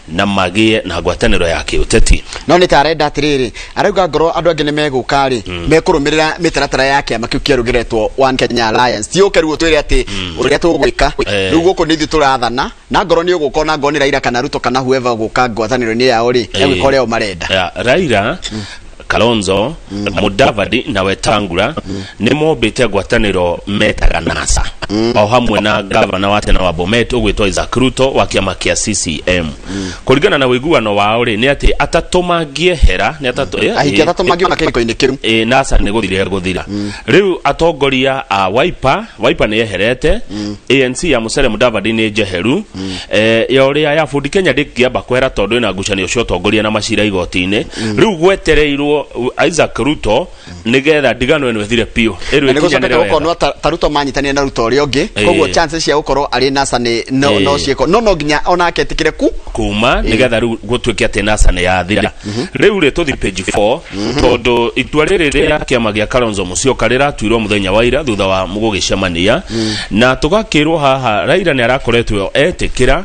na magĩe na ngwatanĩro ya kĩũteti. No nĩ ta arenda atĩrĩrĩ, arauga ngorwo andũ angĩ nĩ megũka rĩ, mekũrũmĩrĩra mĩtaratara ya kĩama kĩu kĩerũ gĩretwo One Kenya Alliance. Ti ũke rĩu ũtwĩre atĩ ũrĩa tũgwĩka rĩu gũkũ nĩ ithuĩ tũrathana, na ngorwo nĩ ũgũka ona ngorwo nĩ Raila kana Ruto kana whoever ũgũka ngwatanĩro-inĩ yao rĩ, egwĩka ũrĩa o marenda. Ya, Raila, Kalonzo, Mudavadi na Wetangula nĩ mombĩte ngwatanĩro metaga NASA, o hamwe na gavana wa tene wa Bomet ũgwĩtwo Isaac Ruto wa kĩama kĩa CCM. Kũringana na ũiguano wao rĩ, nĩ atĩ atatũ mangĩehera nĩ atatũ Ahiki atatũ mangiuma kĩhiko-inĩ kĩu. NASA nĩ gũthira gũthira. Rĩu atongoria a Wiper, Wiper nĩ yeherete, ANC ya Musalia Mudavadi nĩ njeheru, ya ũrĩa ya Ford Kenya ndĩngĩamba kwehera tondũ ĩna ngucanio cia ũtongoria na macira igoti-inĩ. Rĩu gwetereirwo Isaac Ruto nĩgetha ndigano ĩno ĩthire biũ, ĩrĩu Na nĩ ĩkinyanĩre gũcokete wega. gũkonwo ta Ruto manyitanire na Ruto ũrĩa ũngĩ, koguo chances cia gũkorwo arĩ NASA nĩ no ciĩko no nginya onake etĩkĩre ku kuma nigetha rĩu gũtuĩke atĩ NASA nĩ yathira. Rĩu rĩ, tũthi page 4, tondũ itua rĩrĩ rĩa kĩama gĩa Kalonzo Musyoka rĩratuirwo mũthenya wa ira thutha wa gũgĩcemania, na tũgakĩrwo haha Raila nĩ arakoretwo etĩkĩra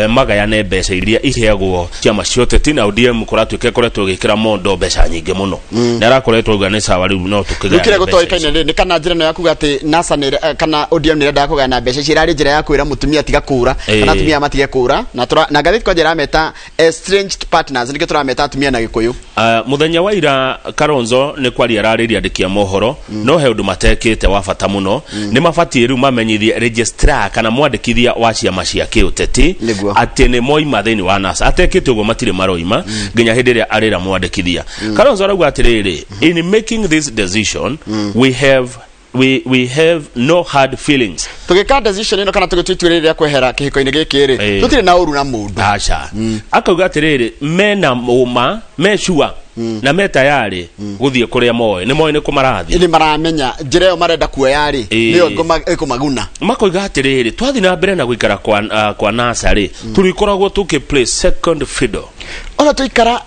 magayane mbeca iria iheagwo ciama cia ũteti, na ODM kũratuĩka ĩkoretwo ĩgĩkĩra mondo mbeca nyingĩ mũno, nĩ arakoretwo auga nĩ sawa, rĩu no rĩu tũkĩgayane kĩrĩa mbeca. gũtoĩkaine rĩ, nĩ kana njĩra ĩno ya kuga atĩ NASA nĩ kana ODM nĩ ĩrendaga kũgayana mbeca ici ĩrarĩ njĩra ya kwĩra mũtumia tiga kũra, kana atumia matige kũra, na ngathĩti kwanja ĩrameta estranged partners, nĩkĩo tũrameta atumia na Gĩkũyũ. Mũthenya wa ira Kalonzo nĩ kwaria ararĩria andĩki a mohoro, no he ũndũ matekĩte wa bata mũno. Nĩ mabatiĩ rĩu mamenyithie registrar kana mwandĩkithia wa ciama cia kĩũteti atĩ nĩ moima thĩinĩ wa NASA. Atekĩte ũguo matirĩ maroima nginya hĩndĩ ĩrĩa arĩra mwandĩkithia. Kalonzo arauga atĩrĩrĩ, in making this decision we have no hard feelings. Tũgĩka decision ĩno kana tũgĩtua itua rĩrĩ rĩa kwehera kĩhiko-inĩ gĩkĩ rĩ, tũtirĩ na ũru na mũndũ. Aca, akauga atĩrĩrĩ, mena ũma, me sure na me tayarĩ gũthiĩ kũrĩa moĩ nĩ moĩ nĩ kũ marathiĩ. Nĩ maramenya njĩra ĩyo marenda kuoya rĩ, nĩyo ĩkũmaguna. Makoiga atĩrĩrĩ, twathiĩ na mbere na gũikara kwa NASA rĩ, tũrĩkoragwo tũkĩ play second fiddle. Ona tũikara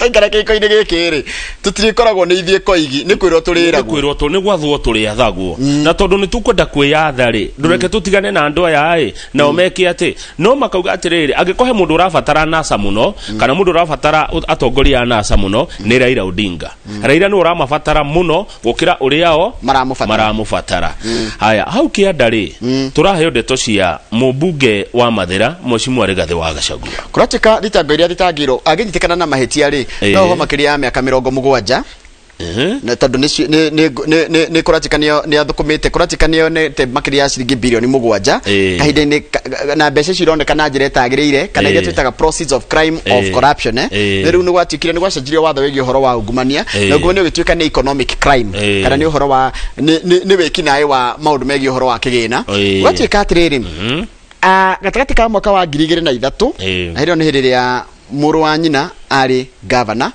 kĩhiko-inĩ gĩkĩ rĩ, tũtirĩkoragwo nĩ ithuĩ koigi, nĩ kwĩrwo tũrĩragwo. Nĩ kwĩrwo tũ nĩ gwathwo tũrĩathagwo, na tondũ nĩ tũkwenda kwĩyatha rĩ, ndũreke tũtigane na andũ aya ĩ nao meke atĩ. No makauga atĩrĩrĩ, angĩkorwo he mũndũ ũrabatara NASA mũno kana mũndũ ũrabatara atongoria a NASA mũno, nĩ Raila Odinga. Raila nĩ ũramabatara mũno gũkĩra ũrĩa o maramũbatara. Haya, hau kĩanda rĩ, tũraheo ndeto cia mũmbunge wa Mathĩra, Mheshimiwa Rigathĩ wa Gachagua. Kũratuĩka thitango iria thitangĩirwo angĩnyitĩkana na mahĩtia rĩ, no ho makĩria ya mĩaka 70, na tondũ nĩ kũratuĩka nĩ athũkũmĩte, kũratuĩka nĩ onete makĩria ya ciringi birioni 7 kahinda-inĩ na mbeca icio ironeka na njĩra ĩtagĩrĩire, kana iria twĩtaga proceeds of crime of corruption. Rĩu nĩ gwatuĩkire nĩ gwacenjirio watho wĩgiĩ ũhoro wa ungumania, na ungumania ũgĩtuĩka nĩ economic crime, kana nĩ ũhoro wa nĩ wĩkinaĩ wa maũndũ megiĩ ũhoro wa kĩgĩna. Gwatuĩka atĩrĩrĩ, gatagatĩ ka mwaka wa 2003, na hĩndĩ ĩyo nĩ hĩndĩ ĩrĩa mũrũ wa nyina arĩ gavana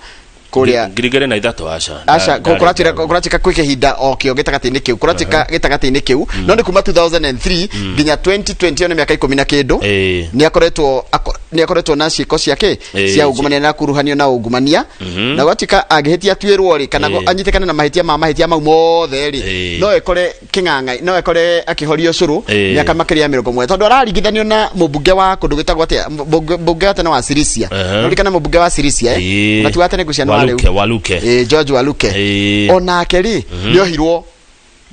kũrĩa. 2003? Aca. Aca, kũratuĩka kwĩ kĩhinda o kĩo gĩtagatĩ-inĩ kĩu, kũratuĩka gĩtagatĩ-inĩ kĩu, no nĩ kuma 2003 nginya 2020, ĩyo nĩ mĩaka 10 na kĩndũ, nĩ akoretwo na ciĩko ciake cia ungumania na kuruhanio na ungumania. Na gwatuĩka angĩhĩtia atuĩrwo rĩ, kana anyitĩkane na mahĩtia ma mahĩtia mau mothe rĩ, no ekore kĩng'ang'a, no ekore akĩhorio cũrũ mĩaka makĩria ya 70, tondũ araringithanio na mũmbunge wa kũndũ gwĩtagwo atĩa, mũmbunge wa tene wa Sirisia. Ũririkana mũmbunge wa Sirisia, eh? Na ti wa tene gũciana wa rĩu. Waluke, Waluke. George Waluke, onake rĩ, nĩ ohirwo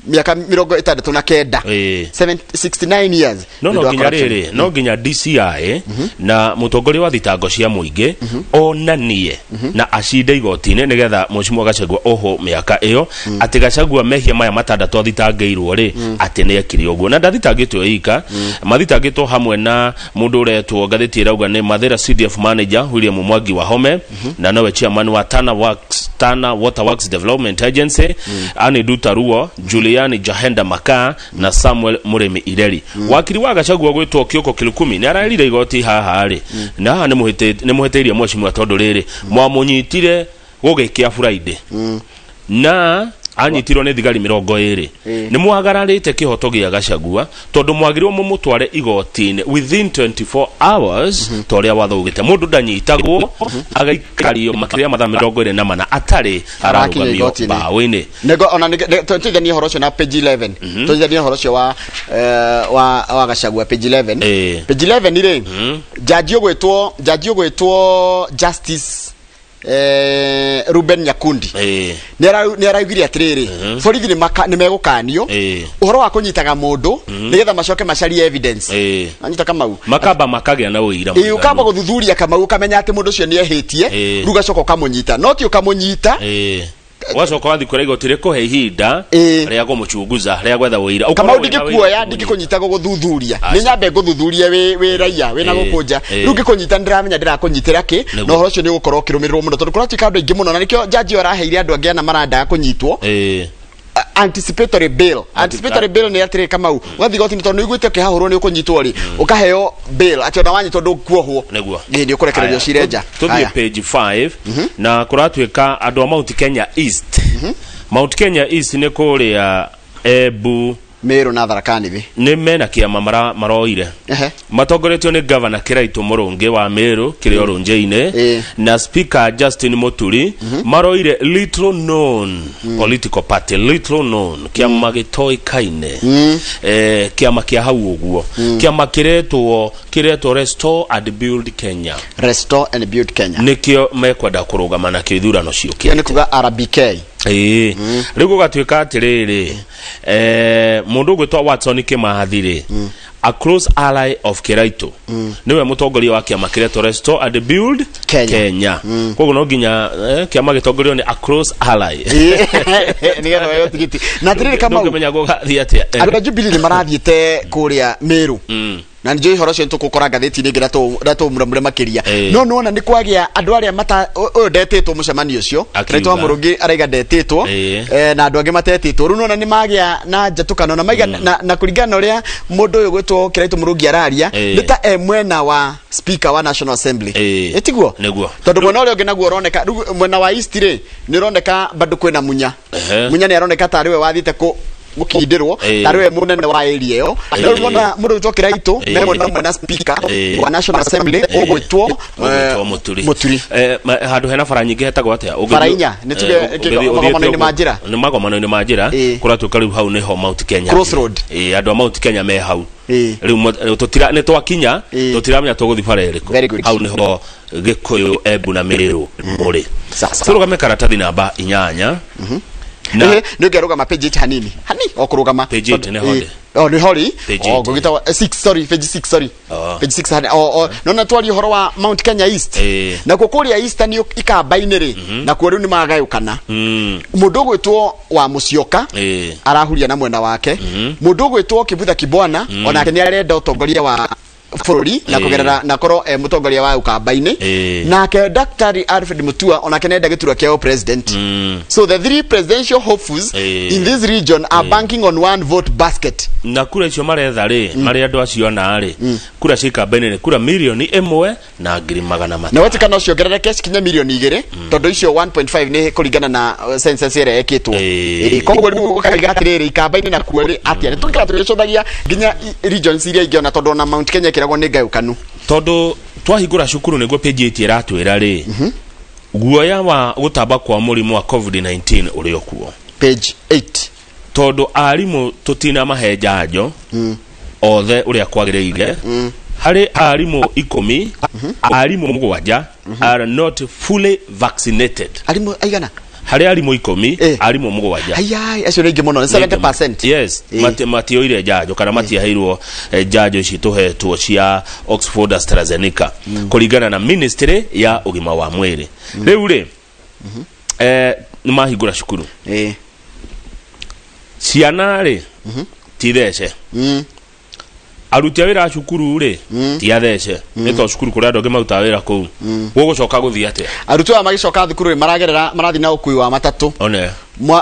mĩaka 69, 69 years no nĩ no ũndũ wa nginya corruption. Rĩrĩ, no nginya DCI na mũtongoria wa thitango cia mũingĩ onanie na acinde igoti-inĩ nĩgetha Mheshimiwa Gachagua ohwo mĩaka ĩyo, atĩ Gachagua mehia maya matandatũ athitangĩirwo rĩ, atĩ nĩ ekire ũguo. Na ndathitangĩtwo ika, mathitangĩtwo hamwe na mũndũ ũretwo, ngathĩti ĩrauga nĩ Mathĩra CDF manager William Mwangi Wahome, na nowe chairman wa Tana Works, Tana Water Works Development Agency, Anne Duta Ruo, Juliani Jahenda Makaa na Samuel Murimi Ireri. Wakiri wa Gachagua gwĩtwo Kioko Kilukumi nĩ arerire igoti haha rĩ, na haha nĩ mũhĩtĩirie mheshimiwa, tondũ rĩrĩ mwamũnyitire gũgĩkĩa Friday na Anyitirwo nĩ thigari 20. Nĩ mwagararĩte kĩhoto gĩa Gachagua tondũ mwagĩrĩirwo mũmũtware igoti-inĩ within 24 hours, ta ũrĩa watho ugĩte. Mũndũ ndanyitagwo agaikario makĩria ya mathaa 24 atarĩ arakinya ararũgamio igoti-inĩ. Mbaũ-inĩ. Nego ona tuithanie ũhoro ũcio na page 11, tuithanie ũhoro ũcio wa wa Gachagua, page 11. Page 11 rĩ, jaji ũgwĩtwo Justice Ruben Nyakundi nĩ araugire atĩrĩrĩ, borithi nĩ megũkanio ũhoro wa kũnyitaga mũndũ nĩgetha macoke macarie evidence. Anyita Kamau. Makamba makagĩa na ũira Ĩ, mũiganu. ũkamba gũthuthuria Kamau, ũkamenya atĩ mũndũ ũcio nĩ ehĩtie, rĩu ũgacoka ũkamũnyita, no ti ũkamũnyita. Wacoka wathi kũrĩa igoti rĩkũhe ihinda rĩa kũmũchunguza, rĩa gwetha ũira. Ũkorwo Kamau, wĩna ũira. ndingĩkuoya ndingĩkũnyita gũgũthuthuria, nĩ nyambe ngũthuthurie wĩ raia wĩna gũkũnja. Rĩu ngĩkũnyita nĩndĩramenya ndĩrakũnyitĩra kĩ. Na ũhoro ũcio nĩ ũgũkorwo ũkĩrũmĩrĩrwo mũno tondũ kũratuĩka andũ aingĩ mũno, na nĩkĩo jaji ũyũ araheire andũ angĩ ana marandaga kũnyitwo anticipatory bail. Anticipatory bail nĩ atĩrĩ, Kamau, ũgathiĩ igoti-inĩ tondũ nĩ ũiguĩte ũkĩhahũrwo nĩ ũkũnyitwo rĩ, ũkaheo bail atĩ ona wanyitwo ndũkuohwo. Nĩguo. Ĩ, nĩ ũkũrekererio Aya, cire nja. tũthiĩ Aya. page 5, na kũratuĩka andũ a Mount Kenya East. Mount Kenya East nĩ kũrĩa Embu, Meru na Tharaka Nithi. Nĩ mena kĩama maroire matongoretio nĩ Governor Kĩraitũ Mũrũngĩ wa Meru kĩrĩa Ũrũnjĩ-inĩ na Speaker Justin Muturi. Maroire little known political party, little known kĩama gĩtoĩkaine, kĩama kĩa hau ũguo, kĩama kĩretwo Restore and Build Kenya. Restore and Build Kenya. Nĩkĩo mekwenda kũrũgama nakĩo ithurano ciũkĩte. Kĩo nĩ kuga RBK. Ĩĩ, rĩu gũgatuĩka atĩrĩrĩ, mũndũ ũgwĩtwo Watson Kĩmathi rĩ, a close ally of Kĩraitũ, nĩwe mũtongoria wa kĩama kĩretwo Restore and Build Kenya. Kenya. Koguo no nginya kĩama gĩtongorio nĩ a close ally nĩgetha weo tigiti. Na atĩrĩrĩ, Kamau, ndũngĩmenya gũgathiĩ atĩa. Andũ a Jubilee nĩ marathiĩte kũrĩa Meru, na nĩ njũĩ ũhoro ũcio nĩtũkũkora ngathĩti-inĩ ĩngĩ na tũmũramũre makĩria. No nĩwona nĩ kwagĩa andũ arĩa mata ũyũ ndetĩtwo mũcemanio ũcio. Akiuga. Kĩraitũ wa Mũrũngĩ araiga ndetĩtwo, na andũ angĩ matetĩtwo. Rĩu nĩwona nĩ magĩa na njatũkano na maiga na kũringana na ũrĩa mũndũ ũyũ gwĩtwo Kĩraitũ Mũrũngi araria, nĩ ta e mwena wa Speaker wa National Assembly. Ĩtiguo? Nĩguo. Tondũ mwena ũrĩa ũngĩ naguo ũroneka rĩu mwena wa East rĩ, nĩ ũroneka bado kwĩna Munya. Munya nĩ aroneka tarĩ we wathiĩte kũ gũkindĩrwo, tarĩ we mũnene wa area ĩyo. Na rĩu wona mũndũ wĩtwo Kĩraitũ me mwena ũmwe na Speaker wa National Assembly ũgwĩtwo ũgwĩtwo Mũturi. Mũturi. Handũ hena bara nyingĩ hetagwo atĩa? Bara inya, nĩ tuge magomano-inĩ ma njĩra. Nĩ magomano-inĩ ma njĩra. Kũratuĩka rĩu hau nĩho Mount Kenya. Crossroad. Ĩ, andũ a Mount Kenya me hau rĩu tũtira nĩ twakinya, tũtiramenya tũgũthiĩ bara ĩrĩkũ. Very good. Hau nĩho Gĩkũyũ, Embu na Mĩrũ mũrĩ. Tũrũgame karatathi namba 8 na Nĩ ũngĩarũgama page 8 hanini hani o kũrũgama. Page 8 nĩho ndĩ. Oh, nĩ hori. Page Oh, 8. ngũgĩta 6, sorry, page 6, sorry. Page 6 hani o nona twari ũhoro wa Mount Kenya East. Nakuo kũrĩa Eastern ikamba-inĩ rĩ, nakuo rĩu nĩ magayũkana. Mũndũ ũgwĩtwo wa Mũcioka arahuria na mwena wake. Mũndũ ũgwĩtwo Kĩbutha Kibwana onake nĩ arenda ũtongoria wa bũrũri na kũgerera na korwo mũtongoria wa ukamba-inĩ. Nake Daktari Alfred Mutua onake nĩ arenda gĩturwa kĩa president. So the three presidential hopefuls in this region are banking on one vote basket. Na kura icio maretha rĩ, marĩ andũ acio ana rĩ, kura cia ikamba-inĩ nĩ kura 1,100,000. Na wetikana ũcio ongerereke cikinye 2 mirioni tondũ icio 1.5 nĩ kũringana na census ĩrĩa ĩkĩtwo. Koguo rĩu ũkaiga atĩrĩrĩ, ikamba-inĩ nakuo rĩ atĩa? Nĩ tũikara tũgĩcũthagia nginya regions iria ingĩ, ona tondũ ona Mount Kenya ĩkĩragwo nĩ ngayũkanu. Tondũ twahingũra cukuru nĩguo page 8 ĩratwĩra rĩ, guoya wa gũtamba kwa mũrimũ wa COVID-19 ũrĩ o kuo. Page 8. Tondũ arimũ tũtinamahe njanjo othe ũrĩa kwagĩrĩire. Harĩ arimũ 10, arimũ 7 are not fully vaccinated. Arimũ aigana? Harĩ arimũ 10, arimũ 7. Ayai, acio nĩ aingĩ mũno, nĩ 70%. Yes, matioire njanjo kana matiaheirwo njanjo ici tũhetwo cia Oxford AstraZeneca kũringana na ministry ya ũgima wa mwĩrĩ. Rĩu rĩ, nĩ mahingũra cukuru, ciana rĩ ti thece, aruti a wĩra a cukuru rĩ ti athece, nĩ to cukuru kũrĩ andũ angĩ marutaga wĩra kũu. Gũgũcoka gũthiĩ atĩa? Arutwo aya magĩcoka thukuru rĩ, maragerera marathiĩ na ũkui wa matatũ. One.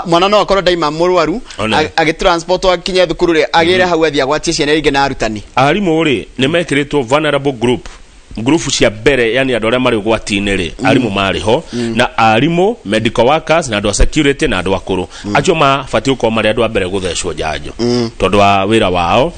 Mwana no akorwo ndaima mũrwaru, One. agĩtransportwo akinye thukuru rĩ, agĩre hau athiĩ agwatie ciana ingĩ na arutani. Arimũ rĩ nĩ mekĩrĩtwo vulnerable group. Ngurubu cia mbere, yani andũ arĩa marĩ ũgwati-inĩ rĩ, arimũ marĩ ho, na arimũ, medical workers, na andũ a security, na andũ akũrũ. Acio mabatiĩ gũkorwo marĩ andũ a mbere gũthecwo njanjo tondũ wa wĩra wao,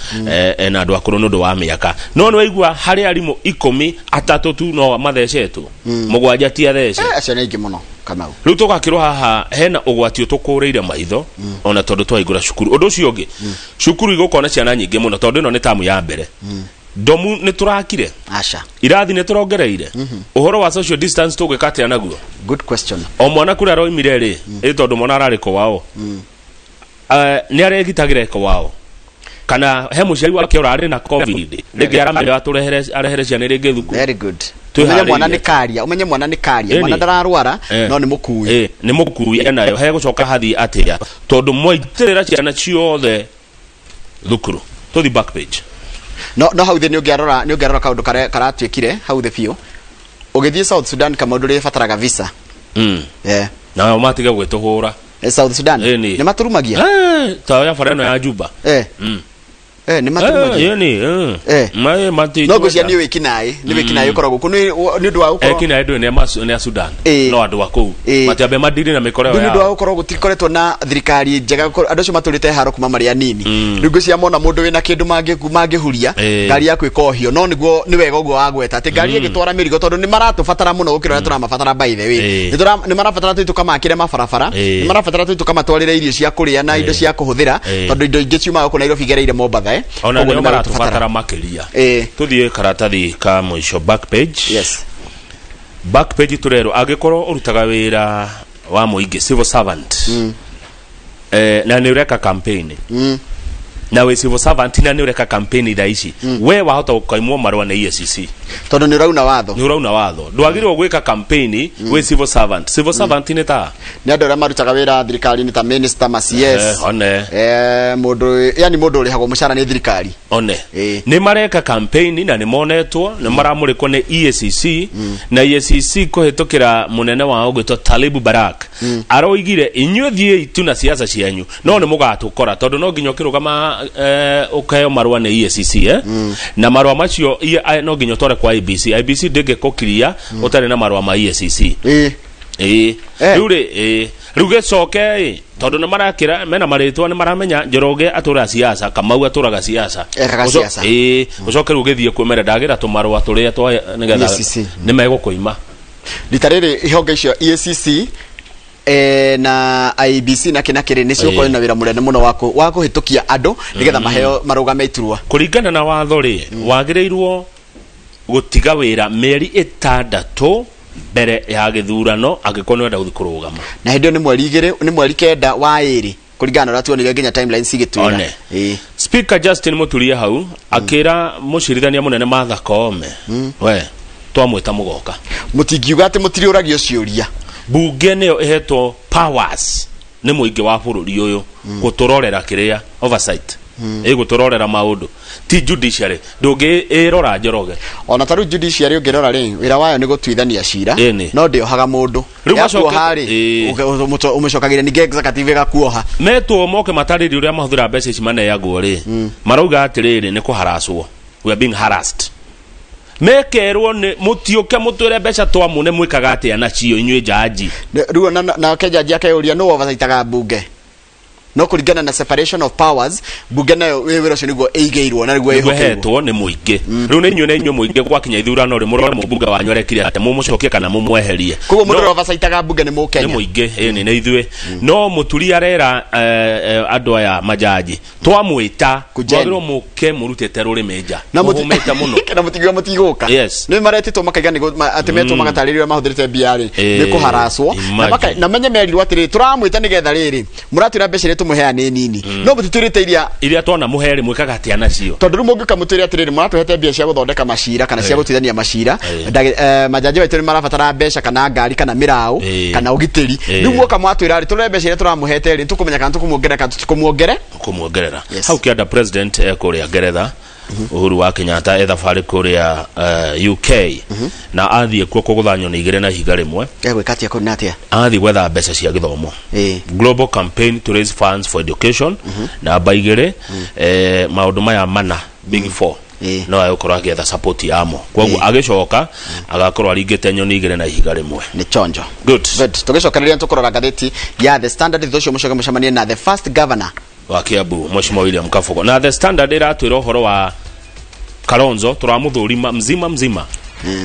na andũ akũrũ nĩ ũndũ wa mĩaka. No nĩ waigua harĩ arimũ 13 tu no mathecetwo, 7 ti athece. Acio nĩ aingĩ mũno, Kamau. Rĩu tũgakĩrwo haha hena ũgwati ũtũkũrĩire maitho, ona tondũ twahingũra cukuru. Ũndũ ũcio ũngĩ, cukuru igũkorwo na ciana nyingĩ mũno tondũ ĩno nĩ tamu ya mbere. Ndomu nĩ tũrakire? Aca. Irathi nĩ tũrongereire? Ũhoro wa social distance tũgwĩka atĩa naguo? Good question. O mwana kũrĩa aroimire rĩ, ĩ tondũ mwana ararĩ kwao, nĩ aregitagĩra kwao, kana he mũciari wake ũrarĩ na COVID rĩngĩ aramenya atũrehere arehere ciana rĩngĩ thukuru. Very good. Umenye mwana nĩ karia, umenye mwana nĩ karia, mwana ndararwara no nĩ mũkui. Nĩ mũkui enayo. He gũcoka hathi atĩa tondũ mwaitĩrĩra ciana ciothe thukuru? Tũthi back page. No hau thĩ nĩ ũngĩarora kaũndũ karatuĩkire hau thĩ biũ. Ũgĩthiĩ South Sudan kama ũndũ ũrĩbataraga visa. Na matige gwĩtũhũra. South Sudan nĩ maturumagia? Ta ya bara ĩno ya Juba. Nĩ maturumagia. No ngwĩciria nĩ wĩkinaĩ, nĩ wĩkinaĩ ũkoragwo kũ nĩ ũndũ wa gũkorwo ekinaĩ ndũĩ nĩ a Sudan. No andũ a kũu matiambe mandiri na mĩkora yao. Nĩ ũndũ wa gũkorwo gũtikoretwo na thirikari njega, andũ acio matũrĩte haro kuma marĩ anini. Rĩu ngwĩciria mona mũndũ wĩna kĩndũ mangĩhuria, ngari yaku ĩkohio. No nĩguo nĩ wega ũguo wagweta atĩ ngari ĩgĩtwara mĩrigo tondũ nĩ maratũbatara mũno gũkĩra ũrĩa tũramabatara by the way. Nĩ marabatara tũthiĩ tũkamakĩre mabarabara, nĩ marabatara tũthiĩ tũkamatwarĩre irio cia kũrĩa na indo cia kũhũthĩra tondũ indo ingĩ ciumaga gũkũ Nairobi igereire Mombatha. Ona nĩo maratũbatara makĩria. Tũthiĩ karatathi ka mũico, back page. Yes. Back page tũrerwo angĩkorwo ũrutaga wĩra wa mũingĩ, civil servant, na nĩ ũreka campaign, na wĩ civil servant na nĩ ũreka campaign thaa ici, we wahota gũkaimwo marũa nĩ EACC tondũ nĩ ũrauna watho. Nĩ ũrauna watho. Ndwagĩrĩirwo gwĩka campaign wĩ civil servant. Civil servant nĩ ta nĩ andũ arĩa marutaga wĩra thirikari-inĩ ta minister, ma CS, one mũndũ, yani mũndũ ũrĩhagwo mũcara nĩ thirikari. One nĩ mareka campaign na nĩ monetwo nĩ maramũrĩkwo nĩ EACC, na EACC kũhĩtũkĩra mũnene wao ũgwĩtwo Talib Barak aroigire inyuĩ thiĩi tu na siasa cianyu no nĩ mũgatũkora tondũ no nginya ũkĩrũgama ũkaheo marũa nĩ EACC, na marũa macio no nginya ũtware kwa IBC. IBC ndĩngĩkũkiria ũtarĩ na marũa ma EACC. Rĩu rĩ, rĩu gĩcoke tondũ nĩ marakĩra mena marĩtwa, nĩ maramenya Njoroge atũraga siasa, Kamau atũraga siasa. Ũcoke rĩu ũgĩthiĩ kwĩmera ndagĩra tũmarũa tũrĩa twa nĩgetha nĩ megũkũima. Rita rĩrĩ ihonge icio EACC na IBC na kĩna kĩrĩ nĩ cigũkorwo na wĩra mũnene mũno wa kũhĩtũkia andũ nĩgetha maheo marũgame iturwa. Kũringana na watho rĩ, wagĩrĩirwo gũtiga wĩra mĩeri 6 mbere ya gĩthurano angĩkorwo nĩ ũrenda gũthiĩ kũrũgama. Na hĩndĩ ĩyo nĩ mweri 2, nĩ mweri 9 wa 2 kũringana na ũrĩa tuonire nginya timeline cigĩtwĩra. Speaker Justin Muturia hau akĩra mũcirithania mũnene Martha Koome, we twamwĩta mũgoka. Mũtingiuga atĩ mũtiriũragio ciũria. Bunge nĩyo ĩhetwo powers nĩ mũingĩ wa bũrũri ũyũ gũtũrorera kĩrĩa oversight, ĩgũtũrorera maũndũ, ti judiciary ndũngĩĩrora Njoroge. Ona ta rĩu judiciary ũngĩrora rĩ, wĩra wayo nĩ gũtuithania cira, no ndĩohaga mũndũ. Yakuoha rĩ, ũmĩcokagĩria ningĩ executive ĩgakuoha. Metwo moke matarĩrie ũrĩa mahũthĩra mbeca ici maneagwo rĩ, marauga atĩrĩrĩ nĩ kũharacwo, we are being harassed. Mekerwo nĩ mũtiũke mũtwĩre mbeca twamũne mwĩkaga atĩa nacio inyuĩ jaji. Rĩu nake jaji akeyũria nũ oversightaga mbunge. No kũringana na separation of powers, bunge nayo wĩra ũcio nĩguo ĩigĩirwo na nĩguo ĩhokeirwo nĩ mũingĩ. Rĩu nĩ inyuĩ na inyuĩ mũingĩ gwakinya ithurano rĩ, mũrore mũmbunge wanyu arekire atĩa, mũmũcokie kana mũmweherie. Koguo mũndũ ũrĩa oversightaga mbunge nĩ Mũkenya. Nĩ mũingĩ, ĩni nĩ ithuĩ. No Mũturi arera andũ aya majaji twamwĩta mwagĩrĩirwo mũke mũrutĩte rũrĩmĩ nja, mũhũmĩte mũno na mũtingiuga mũtigũka. Nĩ maretĩtwo makaiga atĩ metwo magatarĩrio mahũthĩrĩte mbia rĩ nĩ kũharacwo, na menye merirwo atĩrĩ tũramwĩta nĩgetha rĩrĩ mũratwĩra mbeca iria tũmũheaga nĩ nini, no mũtitwĩrĩte iria twona mũhere mwĩkaga atĩa nacio. Tondũ rĩu mũngĩũka mũtwĩre atĩrĩrĩ mũratũhete mbia cia gũthondeka macira kana cia gũtuithania macira, majaji maitũ nĩ marabatara mbeca kana ngari kana mĩraũ kana ũgitĩri, rĩu muoka mwatwĩra rĩ tũrore mbeca iria tũramũhete rĩ tũkũmenya kana tũkũmuongerera kana tũtikũmuongere kũmuongerera. Hau kĩanda president kũrĩa Ngeretha, Uhuru wa Kenyatta e thabarĩ kũrĩa UK, na athiĩ kuo kũgũtha nyoni 2 na ihiga rĩmwe. Egwĩka atĩa kũu na atĩa? Athiĩ gwetha mbeca cia gĩthomo. Global campaign to raise funds for education, namba 2, maũndũ maya mana, big 4. No agũkorwo agĩetha support yamo, koguo agĩcoka agakorwo aringĩte nyoni igĩrĩ na ihiga rĩmwe. Nĩ chonjo. Good. Good. Tũgĩcokereria tũkũrora ngathĩti ya The Standard thutha ũcio mũcoke mũcemanie na the first governor wa Kiambu, Mheshimiwa William Kabogo. Na The Standard ĩratwĩra ũhoro wa Kalonzo, tũramũthũrima mzima mzima.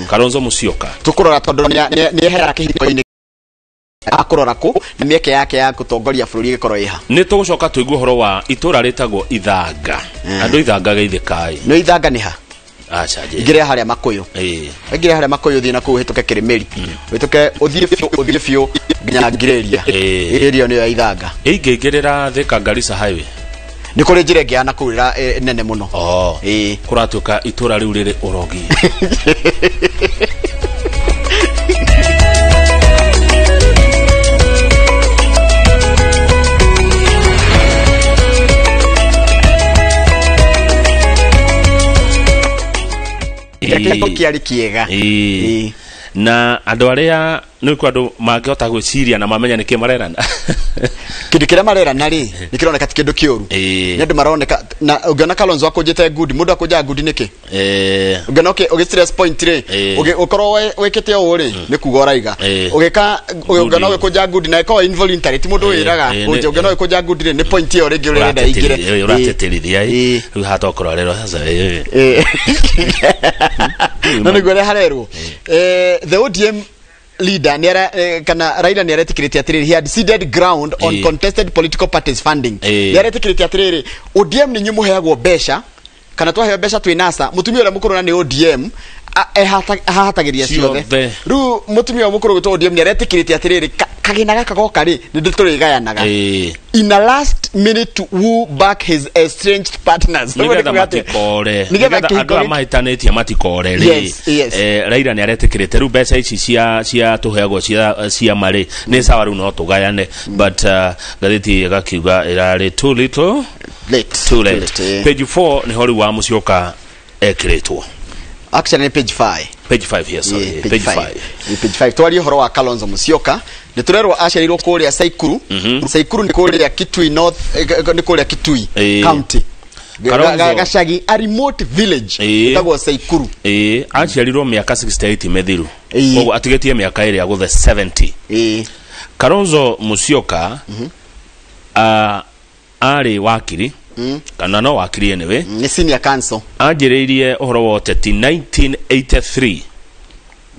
Kalonzo Musyoka. Tũkũrora tondũ nĩ ehera kĩhiko-inĩ, akũrora kũ na mĩeke yake ya gũtongoria bũrũri ĩgĩkorwo ĩha. Nĩ tũgũcoka tũigue ũhoro wa itũra rĩtagwo Ithanga. Andũ Ithanga geithĩkai. Nĩ Ithanga nĩ ha? Aca nje. Ingĩrĩa harĩa Makũyũ. Ingĩrĩa harĩa Makũyũ, ũthiĩ na kũu ũhĩtũke Kĩrĩmĩri, ũhĩtũke ũthiĩ biũ, ũthiĩ biũ nginya Ngirĩria. Ĩrĩa nĩyo ya Ithanga. Ingĩingĩrĩra Thika Garissa Highway? Nĩ kũrĩ njĩra ĩngĩ ya na kũu nene mũno. Oh. Kũratuĩka itũra rĩu rĩrĩ ũrogi. Kĩhiko kĩarĩ kĩega. Ĩĩ. Na andũ arĩa nĩ kwa andũ mangĩhota gwĩciria na mamenya nĩkĩ marerana. Kĩndũ kĩrĩa marerana rĩ, nĩ kĩroneka ti kĩndũ kĩũru. Nĩ andũ maroneka na ũngĩona Kalonzo akũnjĩte ngundi, mũndũ akũnjaga ngundi nĩkĩ? Ũngĩona ũgĩ stress point rĩ, ũkorwo wĩkĩte ũũ rĩ, nĩ kuga ũraiga. Ũgĩka ũngĩona ũgĩkũnja ngundi na ĩkorwo involuntary, ti mũndũ wĩraga kũnja, ũngĩona ũgĩkũnja ngundi rĩ, nĩ point ĩyo rĩngĩ ũrenda ĩingĩre. Ũrateterithia ĩ rĩu hatokorwo rero sasa. Na nĩguo ũrĩa harerwo. The ODM leader nĩ kana Raila nĩ aretĩkĩrĩte atĩrĩrĩ, he had ceded ground on contested political parties funding. Nĩ aretĩkĩrĩte atĩrĩrĩ, ODM nĩ inyuĩ mũheagwo mbeca, kana twaheo mbeca twĩ NASA, mũtumia ũrĩa mũkũrũ na nĩ ODM ahatagĩria ciothe. Ciothe. Rĩu mũtumia ũyũ mũkũrũ gwĩtwo ODM nĩ aretĩkĩrĩte atĩrĩrĩ, kagĩna gaka goka rĩ, nĩ tũrĩgayanaga. In a last minute to woo back his estranged partners. Nigetha matikore. Nĩgetha Nĩgetha kĩhiko andũ arĩa mahĩtanĩtie matikore rĩ. Yes. Raila nĩ aretĩkĩrĩte rĩu mbeca ici cia tũheagwo cia ciama rĩ, nĩ sawa, rĩu no tũgayane, but ngathĩti ĩgakiuga ĩrarĩ too little late. Too late. Late, Page 4 nĩho rĩu wa Musyoka ekĩrĩtwo. Actually nĩ page 5. Page 5, yes, sorry. Yeah, page 5. Ni page 5 twarie ũhoro wa Kalonzo Musyoka. Nĩ tũrerwo aciarirwo kũrĩa Saikuru. Saikuru nĩ kũrĩa Kitui North, nĩ kũrĩa Kitui County. Gacagi, a remote village ĩtagwo Saikuru. Ĩĩ, aciarirwo mĩaka 68 mĩthiru, koguo atigĩtie mĩaka ĩrĩa gũthe 70. Kalonzo Musyoka arĩ wakiri, kana no wakiri anyway. Nĩ senior counsel. Anjĩrĩirie ũhoro wa ũteti 1983.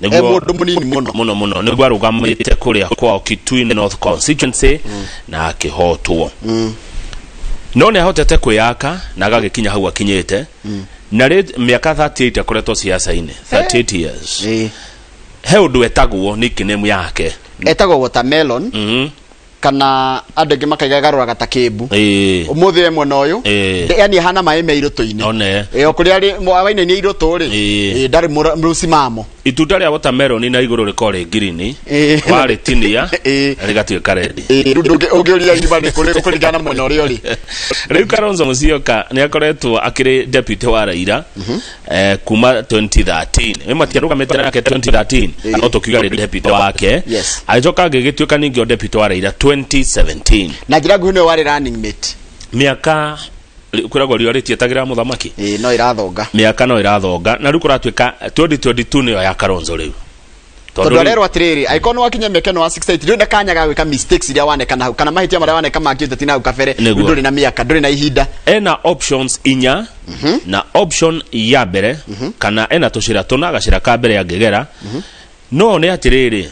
Mũndũ mũnini mũno. Mũno mũno. Nĩguo arũgamĩte kũrĩa kwao Kitui North constituency na akĩhotwo, no nĩ ahotete kwĩyaka na agagĩkinya hau akinyĩte. Na rĩ mĩaka 38 akoretwo siasa-inĩ, 38 years. He ũndũ etagwo nickname yake. Etagwo watermelon, kana andũ aingĩ makaiga garũraga ta kĩmbu. Ũmũthĩ we mwena ũyũ, yani hana maĩ me irũtũ-inĩ. One. O kũrĩa wainainia irũtũ rĩ, ndarĩ mũcimamo. Itunda rĩa watermelon na igũrũ rĩkorwo rĩ ngirini, warĩtinia rĩgatuĩka rendi. Rĩu ũngĩũria irima nĩ kũrĩ kũringana na mwena ũrĩa ũrĩ. Rĩu Kalonzo Musyoka nĩ akoretwo akĩrĩ deputy wa Raila kuma 2013. Ĩ matiarũgamĩte nake 2013, no tũkiuga rĩ deputy wake. Agĩcoka agĩgĩtuĩka ningĩ o deputy wa Raila 2017. Na njĩra nguhĩ nĩwe warĩ running mate. Mĩaka kwĩragwo riũa rĩtietagĩra mũthamaki. Ĩĩ, no ĩrathonga. Mĩaka no ĩrathonga, na rĩu kũratuĩka 2022 nĩyo ya Kalonzo rĩu. Tondũ arerwo atĩrĩrĩ, angĩkorwo nĩ wakinya mĩaka ĩno wa 68, ndũrĩ na kanya ga gwĩka mistakes iria waneka na hau, kana mahĩtia marĩa waneka ma kĩũteti na hau kabere. Nĩguo. Rĩu ndũrĩ na mĩaka, ndũrĩ na ihinda. Ena options inya, na option ya mbere, kana ena tũcĩra tũna, gacĩra ka mbere angĩgera no nĩ atĩrĩrĩ,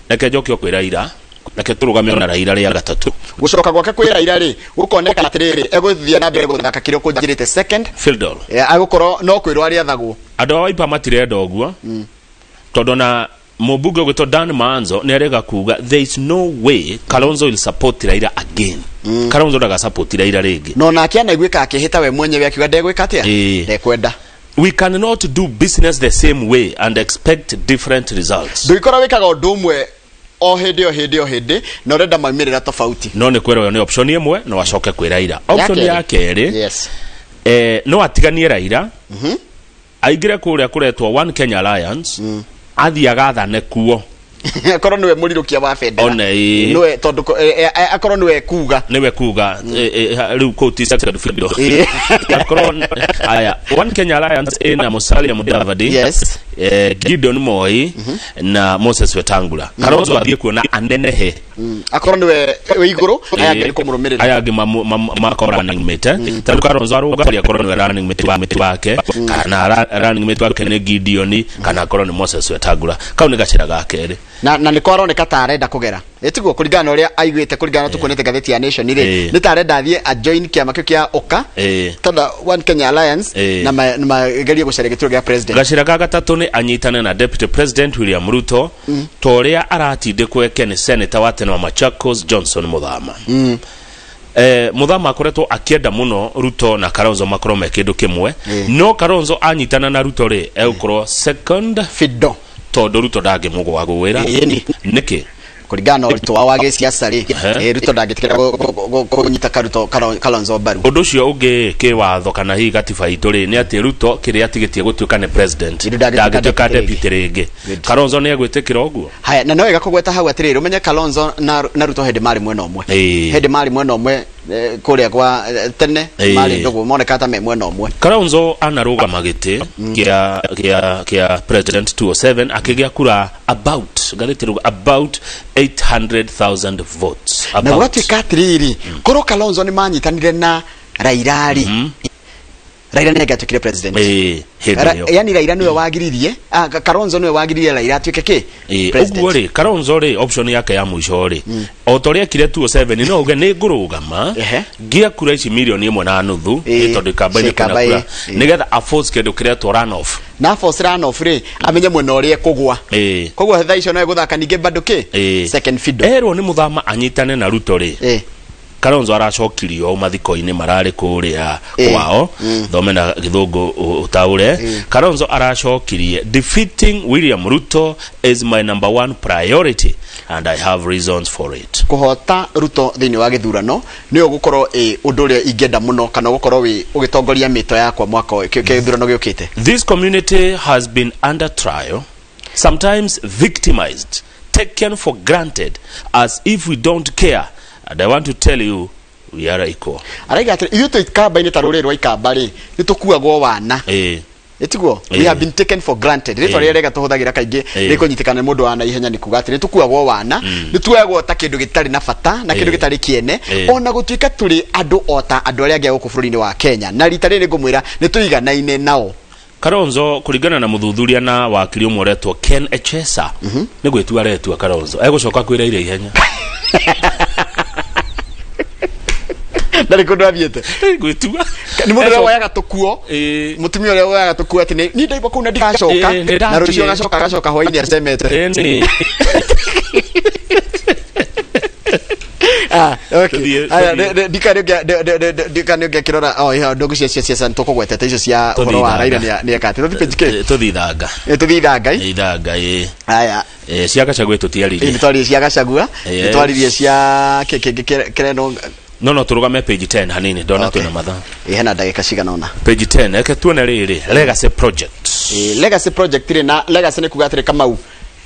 reke njoke kwĩ Raila, reke tũrũgame na Raila rĩa gatatũ. Gũcoka gwake kwĩ Raila rĩ, gũkonekana atĩrĩrĩ, egũthiĩ na mbere gũthaka kĩrĩa ũkũnjĩrĩte second fiddle. Agũkorwo no kwĩrwo arĩathagwo. Andũ a Wiper matirenda ũguo, tondũ na mũmbunge ũgwĩtwo Dan Maanzo nĩ arega kuga there is no way Kalonzo will support Raila again. Kalonzo ndaga support Raila rĩngĩ. No nake anaiguĩka akĩhĩta we mwenyewe akiuga ndegwĩka atĩa, ndekwenda. We cannot do business the same way and expect different results. Ndũgĩkorwo wĩkaga ũndũ ũmwe o hĩndĩ o hĩndĩ o hĩndĩ na ũrenda maumĩrĩra tofauti. No nĩ kwĩrwo ĩyo nĩ option ĩmwe, no acoke kwĩ Raila. Option ya kerĩ, Yes. No atiganie Raila, aingĩre kũrĩa kũretwo One Kenya Alliance, athiĩ agathane kuo. Akorwo niwe mũrirũkia wa bendera. One ĩĩ. Niwe tondu akorwo niwe kuga. Niwe kuga riu kuu ti second fiddle. Akorwo aya One Kenya Alliance ina Musalia Mudavadi, yes, Gideon Moi na Moses Wetangula. Kalonzo athiĩ kuona anenehe. Akorwo niwe wĩ igũrũ, aya angĩ nĩ kũmũrũmĩrĩra. Aya angĩ makorwo running mate, tondũ Kalonzo arũga akorwo niwe running mate wa mate wake, kana running mate wake nĩ Gideon, kana akorwo nĩ Moses Wetangula. Kau nĩ gacĩra ga kerĩ. Na nĩko aroneka ta arenda kũgera, ĩtiguo kũringana na ũrĩa aiguĩte, kũringana na tukuonete ngathĩti ya Nation rĩ, nĩ ta arenda athiĩ a join kĩama kĩu kĩa UKA, tondũ One Kenya Alliance, na magerie gũcaria gĩturwa gĩa president. Gacĩra ga gatatũ nĩ anyitane na Deputy President William Ruto, ta ũrĩa aratindĩkwo eke nĩ senator wa tene wa Machakos Johnson Muthama. Muthama akoretwo akĩenda mũno Ruto na Kalonzo makorwo me kĩndũ kĩmwe, no Kalonzo anyitana na Ruto rĩ, egũkorwo second fiddle, tondũ Ruto ndangĩmũgwagũĩra. Nĩkĩ? Kũringana na ũritũ wao wa gĩsiasa rĩ, Ruto ndangĩtĩkĩra kũnyita Kalonzo mbaru. Ũndũ ũcio ũngĩ kĩwatho kana hihi gatiba itũ rĩ, nĩ atĩ Ruto kĩrĩa atigĩtie gũtuĩka nĩ president, ndangĩtuĩka deputy rĩngĩ. Kalonzo nĩ egwĩtĩkĩra ũguo? Haya, na no wega kũgweta hau atĩrĩrĩ, ũmenye Kalonzo na Ruto hĩndĩ marĩ mwena ũmwe, hĩndĩ marĩ mwena ũmwe kũrĩa kwa tene marĩ ndũgũ, moneka ta me mwena ũmwe. Kalonzo anarũgama gĩtĩ kĩa president 207 akĩgĩa kura about, ngathĩti ĩrauga about 800,000 votes. Na gũgatuĩka atĩrĩrĩ, korwo Kalonzo nĩ manyitanire na Raila rĩ, Raila nĩ angĩatuĩkire president. Yani Raila nĩwe wagiririe, Kalonzo nĩwe wagiririe Raila atuĩke kĩ? Ũguo rĩ, Kalonzo rĩ, option yake ya mũico rĩ, o ta ũrĩa ekire 207, no uge nĩ ngũrũgama ngĩe kura ici milioni 1.5, nĩ tondũ ikamba-inĩ kwĩna kura, nĩgetha a force kĩndũ kĩretwo run off. Na force run off rĩ, amenye mwena ũrĩa ekũgwa. Koguo thaa icio no egũthaka ningĩ bado kĩ? Second fiddle. Erwo nĩ Muthama anyitane na Ruto rĩ, Kalonzo aracokirio mathiko-inĩ mararĩ kũrĩa kwao, thome na gĩthũngũ ũtaũre. Kalonzo aracokirie, defeating William Ruto is my number one priority and I have reasons for it. Kũhota Ruto thĩinĩ wa gĩthurano nĩyo gũkorwo ĩ ũndũ ũrĩa ingĩenda mũno, kana gũkorwo wĩ ũgĩtongoria mĩto yakwa mwaka ũyũ gĩthurano gĩũkĩte. This community has been under trial, sometimes victimized, taken for granted as if we don't care. And I want to tell you, we are equal. Araiga atĩ ithuĩ twĩ ikamba-inĩ ta rũrĩrĩ rwa ikamba rĩ, nĩ tũkuagwo wana. Ĩtiguo? We have been taken for granted. Rĩtwa rĩrĩa rĩega tũhũthagĩra kaingĩ rĩkũnyitĩkana nĩ mũndũ wa naihenya nĩ kuga atĩ nĩ tũkuagwo wana, nĩ tuoyagwo ta kĩndũ gĩtarĩ na bata na kĩndũ gĩtarĩ kĩene, ona gũtuĩka tũrĩ andũ o ta andũ arĩa angĩ a gũkũ bũrũri-inĩ wa Kenya. Na rita rĩrĩ ngũmwĩra nĩ tũiganaine nao. Kalonzo kũringana na mũthuthuria na wakiri ũmwe ũretwo Ken Echesa, nĩ gwĩtua aretua Kalonzo egũcoka kwĩra ire ihenya. Ndarĩ kũndũ athiĩte. Gwĩtua. Nĩ mũndũ ũrĩa woyaga tũkuo, mũtumia ũrĩa woyaga tũkuo atĩ niĩ ndaigua kũu na ndigacoka, na rũciũ agacoka agacoka hwaĩ-inĩ acemete. Okay. Aya, ndikane ũngĩkĩrora, ndũgũ cia ciaca nĩ tũkũgwetete icio cia ũhoro wa Raila nĩ eka atĩ. Tũthiĩ page kĩ? Tũthiĩ ithanga. Tũthiĩ ithanga. Ithanga, ĩ. Aya. Cia Gachagua tũtiaririe. Nĩ twaririe cia Gachagua, nĩ twaririe cia kĩngĩ kĩreno. No tũrũgame page 10 hanini, ndona twĩna mathaa. Hena ndagĩka cigana ũna. Page 10, eke tuone rĩrĩ, Legacy Project. Legacy Project rĩ, na Legacy nĩ kuga atĩrĩ Kamau,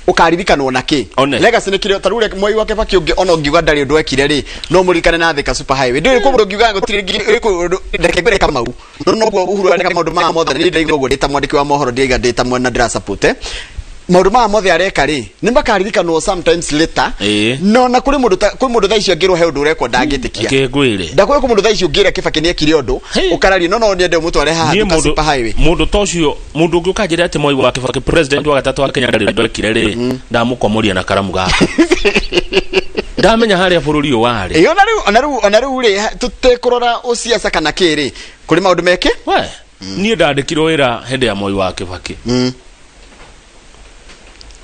ũkaririkanwo na kĩ? Legacy nĩ kĩrĩa ta rĩu Mwai wa Kibaki ũngĩ ona ũngiuga ndarĩ ũndũ ekire rĩ, no mũririkane na Thika Super Highway. Ndũĩ kwĩ mũndũ ũngiuga gũtirĩ ũndũ, reke ngwĩre Kamau. No noguo Uhuru areka maũndũ maya mothe, niĩ ndĩraigua ũguo ndĩ ta mwandĩki wa mohoro, ndĩraiga ndĩ ta mwena ndĩra support. Maũndũ maya mothe areka rĩ, nĩ makaririkanwo sometimes later. No na kũrĩ mũndũ kwĩ mũndũ thaa icio angĩrwo he ũndũ ũrekwo ndangĩtĩkia. Reke ngwĩre. Ndakwĩra kwĩ mũndũ thaa icio ũngĩra Kibaki nĩ ekire ũndũ, ũkararie no nyende ũmũtware haha Thika Super Highway. Mũndũ ta ũcio, mũndũ ũngĩ ũkanjĩra atĩ Mwai wa Kibaki president wa gatatũ wa Kenya ndarĩ ũndũ ekire rĩ, ndamũkomoria na karamu gaka. Ndamenya harĩa bũrũri ũyũ warĩ. Ona rĩu rĩ, tũtekũrora ũciaca kana kĩ rĩ, kũrĩ maũndũ meke? We, niĩ ndandĩkirwo wĩra hĩndĩ ya Moi wa Kibaki.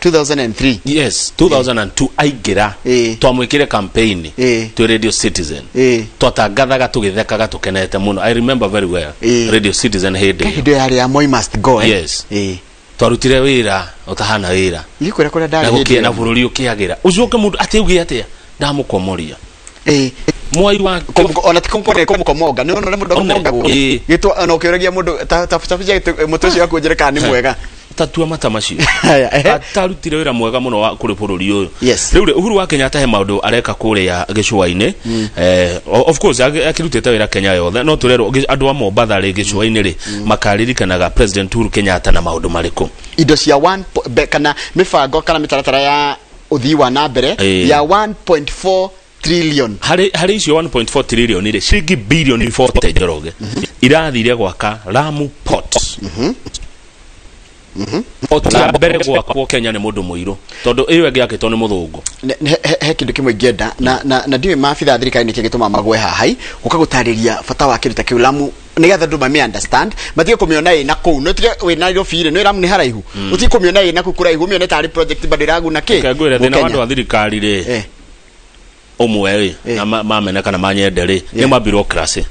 2003. Yes, 2002 aingĩra. Twamwĩkire campaign twĩ Radio Citizen. Twatangathaga tũgĩthekaga tũkenete mũno. I remember very well. Radio Citizen hĩndĩ ĩyo. Hĩndĩ ĩyo yarĩ ya Moi must go. Yes. Twarutire wĩra ũtahana wĩra. Ikwĩra kũrĩa ndarĩ hĩndĩ ĩyo. Na bũrũri ũkĩagĩra. Ũcoke mũndũ atĩ uge atĩa? Ndamũkomoria. Mwai wa ona ti kũmũkomonga nĩ ũrona mũndũ akomongagwo. Gĩtwa ona ũkĩũragia mũndũ ta ta mũtwe ũcio waku njĩre kana nĩ mwega. Tatua mata macio. Atarutire wĩra mwega mũno wa kũrĩ bũrũri ũyũ. Yes. Rĩu rĩ, Uhuru wa Kenyatta he maũndũ areka kũrĩa gĩcũa-inĩ. Of course akĩrutĩte wĩra Kenya yothe, no tũrerwo andũ a Mombatha rĩ, gĩcũa-inĩ rĩ, makaririkanaga President Uhuru Kenyatta na maũndũ marĩkũ? Indo cia one kana mĩbango kana mĩtaratara ya ũthii wa na mbere ya 1.4 trillion. Harĩ icio 1.4 trillion rĩ, ciringi bilioni 40 Njoroge irathire gwaka Lamu Port. Port ya mbere gwakwo Kenya nĩ mũndũ mũirũ, tondũ ĩyo ĩngĩ yakĩtwo nĩ mũthũngũ. He kĩndũ kĩmwe ingĩenda na ndiũĩ maabitha a thirikari nĩkĩ gĩtũmaga magwe haha gũka gũtarĩria bata wa kĩndũ ta kĩu Lamu, nĩgetha andũ mame understand, matige kũmĩona ĩna kũu, no tige wĩ Nairobi rĩ, nĩ Lamu nĩ haraihu, ũtige kũmĩona ĩna kũu kũraihu, ũmĩone tarĩ project bado ĩraguna kĩ. Reke ngwĩre thĩna wa Mũkenya. andũ a thirikari rĩ, ũmwe rĩ, na mamene kana manyende rĩ, nĩ ma bureaucracy.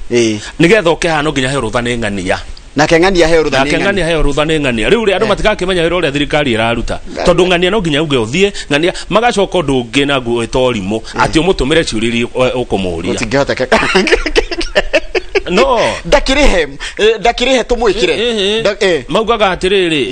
Nĩgetha ũke haha no nginya heo rũtha nĩ ng'ania. Nake ng'ania heo rũtha nĩ Nake ng'ania heo rũtha nĩ ng'ania. Rĩu rĩ, andũ matigakĩmenya wĩra ũrĩa thirikari ĩraruta, tondũ ng'ania no nginya uge ũthiĩ ng'ania, magacoka ũndũ ũngĩ naguo wĩta ũrimũ, atĩ ũmũtũmĩre ciũria iria ũkũmũria. Gũtingĩhoteka. No. Ndakĩrĩhe tũmwĩkĩre. Maugaga atĩrĩrĩ,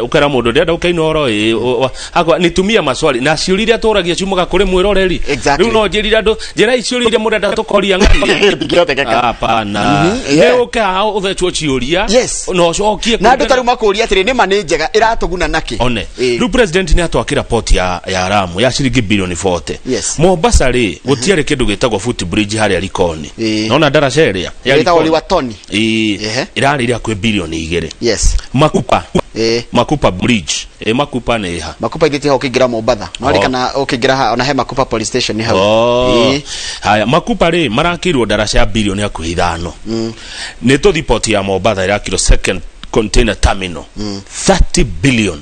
ũkera mũndũ ndĩrenda ũkaina oro, akwa nitumia maswali na ciũria iria tũragia ciumaga kũrĩ mwĩroreri. Rĩu no njĩrire andũ, njĩra ciũria iria mũrenda tũkoria ng'ania. Hapana. Nĩ ũke haha ũthecwo ciũria na ũcokie. Na andũ tarĩu makũria atĩrĩ, nĩ ma nĩ njega ĩratũguna nakĩ? One. Rĩu president nĩ atwakĩra port ya Lamu ya ciringi bilioni 40. Mombasa rĩ, gũtiarĩ kĩndũ gĩtagwo footbridge harĩa Likoni. Nona ndaraca ĩrĩa ya Ĩtagwo Liwatoni. Ĩrarĩ hakuhĩ bilioni 2. Yes. Makupa. Makupa bridge. Makupa nĩ ha? Makupa ithĩtie hau ũkĩingĩra Mombatha. No kana ũkĩingĩra ha ona he Makupa police station nĩ hau. Haya, Makupa rĩ marakĩirwo ndaraca ya bilioni hakuhĩ 5. Nĩ tũthi port ya Mombatha ĩrakirwo second container terminal. 30 billion.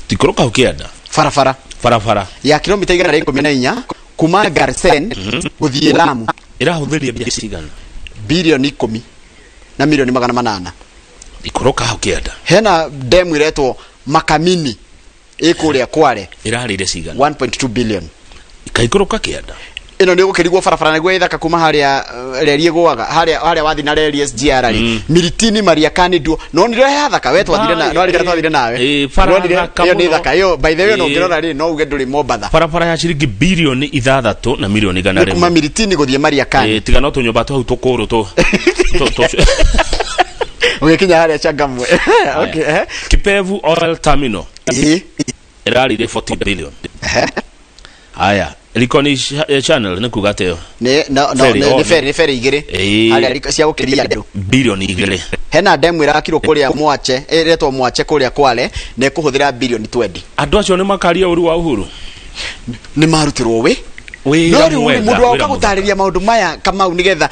Tikũrũka ũkĩenda. Barabara. Barabara. Ya kilomita 114 kuma Garsen gũthiĩ Lamu. Ĩrahũthĩria mbia cigana? Bilioni 10 na milioni 800. Ikũrũka hau kĩanda. Hena demu iretwo Makamini ĩkũrĩa Kware. Ĩrarĩire cigana? 1.2 billion. Ikaikũrũka kĩanda. Ĩno nĩ ũgũkĩrigwo barabara nĩguo ĩthaka kuma harĩa reri ĩgũaga, harĩa wathi na reri SGR rĩ. Miritini Mariakani nduo. No nĩ he hathaka we twathire na no rĩrĩa twathire nawe. Ĩyo nĩ thaka. Ĩyo by the way no ũngĩrora rĩ no uge ndũrĩ Mombatha. Barabara ya ciringi bilioni 6 na milioni 100. Kuma Miritini gũthiĩ Mariakani. Tiga no tũnyũmba twa hau tũkũrũ tũ. Ũgĩkinya harĩa Changamwe. Okay. Kipevu Oil Terminal. Ĩrarĩire 40 billion. Haya, Likoni Channel nĩ kuga atĩa? Nĩ no nĩ ferry igĩrĩ. Harĩa cia gũkĩria andũ. Bilioni 2. Hena demu ĩrakirwo kũrĩa Mwache, ĩretwo Mwache kũrĩa Kwale, na ĩkũhũthĩra bilioni 20. Andũ acio nĩ makaria ũru wa Uhuru. Nĩ marutirwo wĩ. No rĩu mũndũ wa gũtarĩria maũndũ maya Kamau nĩgetha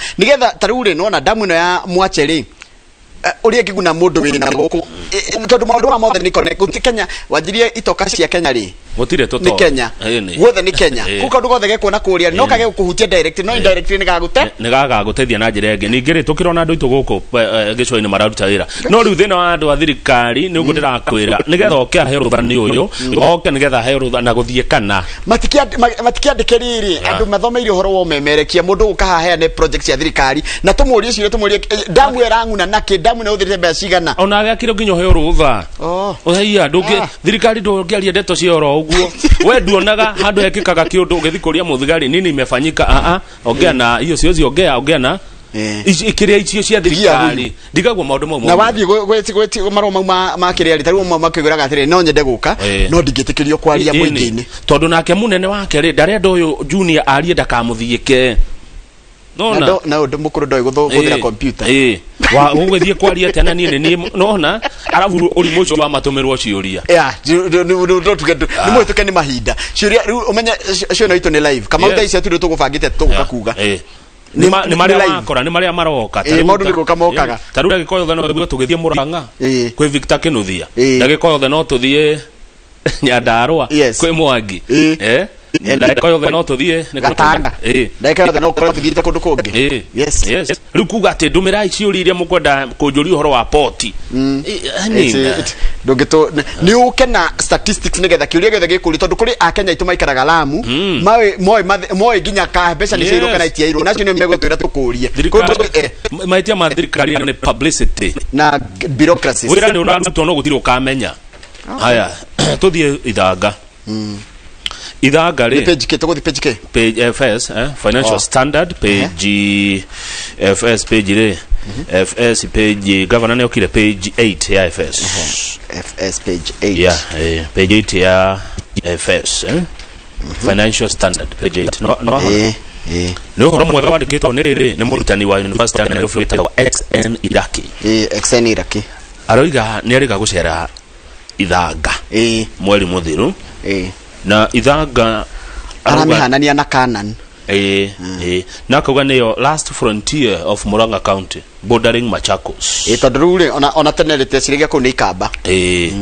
ta rĩu rĩ nona damu ĩno ya Mwache rĩ ũrĩa ĩngĩguna mũndũ wĩna gũkũ, tondũ maũndũ maya mothe nĩ connect. Gũtirĩ Kenya wanjirie itoka cia Kenya rĩ, gũtirĩ tũtoĩ. Nĩ Kenya guothe nĩ Kenya. Kũu kaũndũ gothe gekuona kũrĩa no kage gũkũhutia direct, no indirectly nĩ gagũte nĩ gagagũteithia na njĩra ĩngĩ. Ningĩ rĩ tũkĩrona andũ aitũ gũkũ gĩcũa-inĩ mararuta wĩra, no rĩu thĩna wa andũ a thirikari nĩ ũguo ndĩrakwĩra, nĩgetha oke aheo rũtha nĩ ũyũ, oke nĩgetha aheo rũtha na gũthiĩ kana matikĩandĩke rĩrĩ andũ mathomeire ũhoro wa ũmemerekia, mũndũ gũka haha heane project cia thirikari na tũmũrie ciũria, tũmũrie damu ĩrang'una nakĩ, damu ĩno ĩhũthĩrĩte mbeca cigana. Ona agĩakire nginya ũheo rũtha. Ũhaiya ndũngĩ thirikari ndũngĩaria ndeto cia oro ũguo. We nduonaga handũ hekĩkaga kĩũndũ ũgĩthiĩ kũria mũthigari nini imefanyika, a ongea na hiyo siwezi ongea, ongea na kĩrĩa icio cia thirikari ndigagwo maũndũ mau. Na wathiĩ gwĩti marũa mau ma kĩrĩa rĩ, ta rĩu mau makĩgwĩraga atĩrĩ no nyende gũka no ndingĩtĩkĩrio kwaria mũingĩ-inĩ, tondũ nake mũnene wake rĩ ndarenda ũyũ junior arie ndakamũthiĩke. Nona na ũndũ mũkũrũ ndoĩ gũthĩra computer. Wa ũgũthiĩ kwaria atĩa na niĩ nĩ nona arabu ũrimũ ũcio wa matũmĩrwo ciũria. Yeah, nĩ mũhĩtũke nĩ mahinda. Ciũria rĩu ũmenye ciũria itũ nĩ live. Kamau thaa ici hatirĩ tũgũbangĩte tũgũka kuga. Nĩ marĩa makora, nĩ marĩa maroka. Maũndũ nĩ gũka mokaga. Ta rĩu ndagĩka yothe no tũthiĩ tũgĩthiĩ Mũrang'a kwĩ Victor Kĩnuthia. Ndagĩka yothe no tũthiĩ Nyandarũa kwĩ Mwangi. Ndagĩka yothe no tũthiĩ nĩ kũndũ- Gatanga. Ndagĩka yothe no ũkorwo tũthiĩte kũndũ kũngĩ. Yes. Yes. Rĩu kuga atĩ ndũmĩrai ciũria iria mũkwenda kũnjũria ũhoro wa poti. I mean, Ndũngĩtũ nĩ ũke na statistics nĩgetha kĩũria gĩothe gĩkũrio, tondũ kũrĩ akenya aitũ maikaraga Lamu, moĩ nginya ka mbeca nĩ ciairwo kana itiairwo, nacio nĩo megũtwĩra tũkũrie. Mahĩtia ma thirikari nĩ publicity na bureaucracy. Wĩra nĩ ũrarutwo no gũtirĩ ũkamenya. Haya, tũthiĩ Ithanga. Ithanga Nĩ rĩ, page kĩ tũgũthiĩ? Page kĩ? Page FS, Financial Standard, page FS, page rĩ, FS page, governor nĩ okire, page 8 ya FS. FS page 8. Yeah, page 8 ya FS, Financial Standard page 8. No, no. Nĩ ũhoro mwega wandĩkĩtwo nĩ rĩrĩ, nĩ mũrutani wa University ya Nairobi wĩtagwo XN Iraki. XN Iraki. Aroiga nĩ arĩga gũcera Ithanga mweri mũthiru na Ithanga Aramĩhanania na Canaan. Ĩĩ, na akauga nĩyo last frontier of Murang'a County, bordering Machakos. Ĩĩ, tondũ rĩu rĩ, ona tene rĩ, tweciragia kũu nĩ Ikamba. Ĩĩ,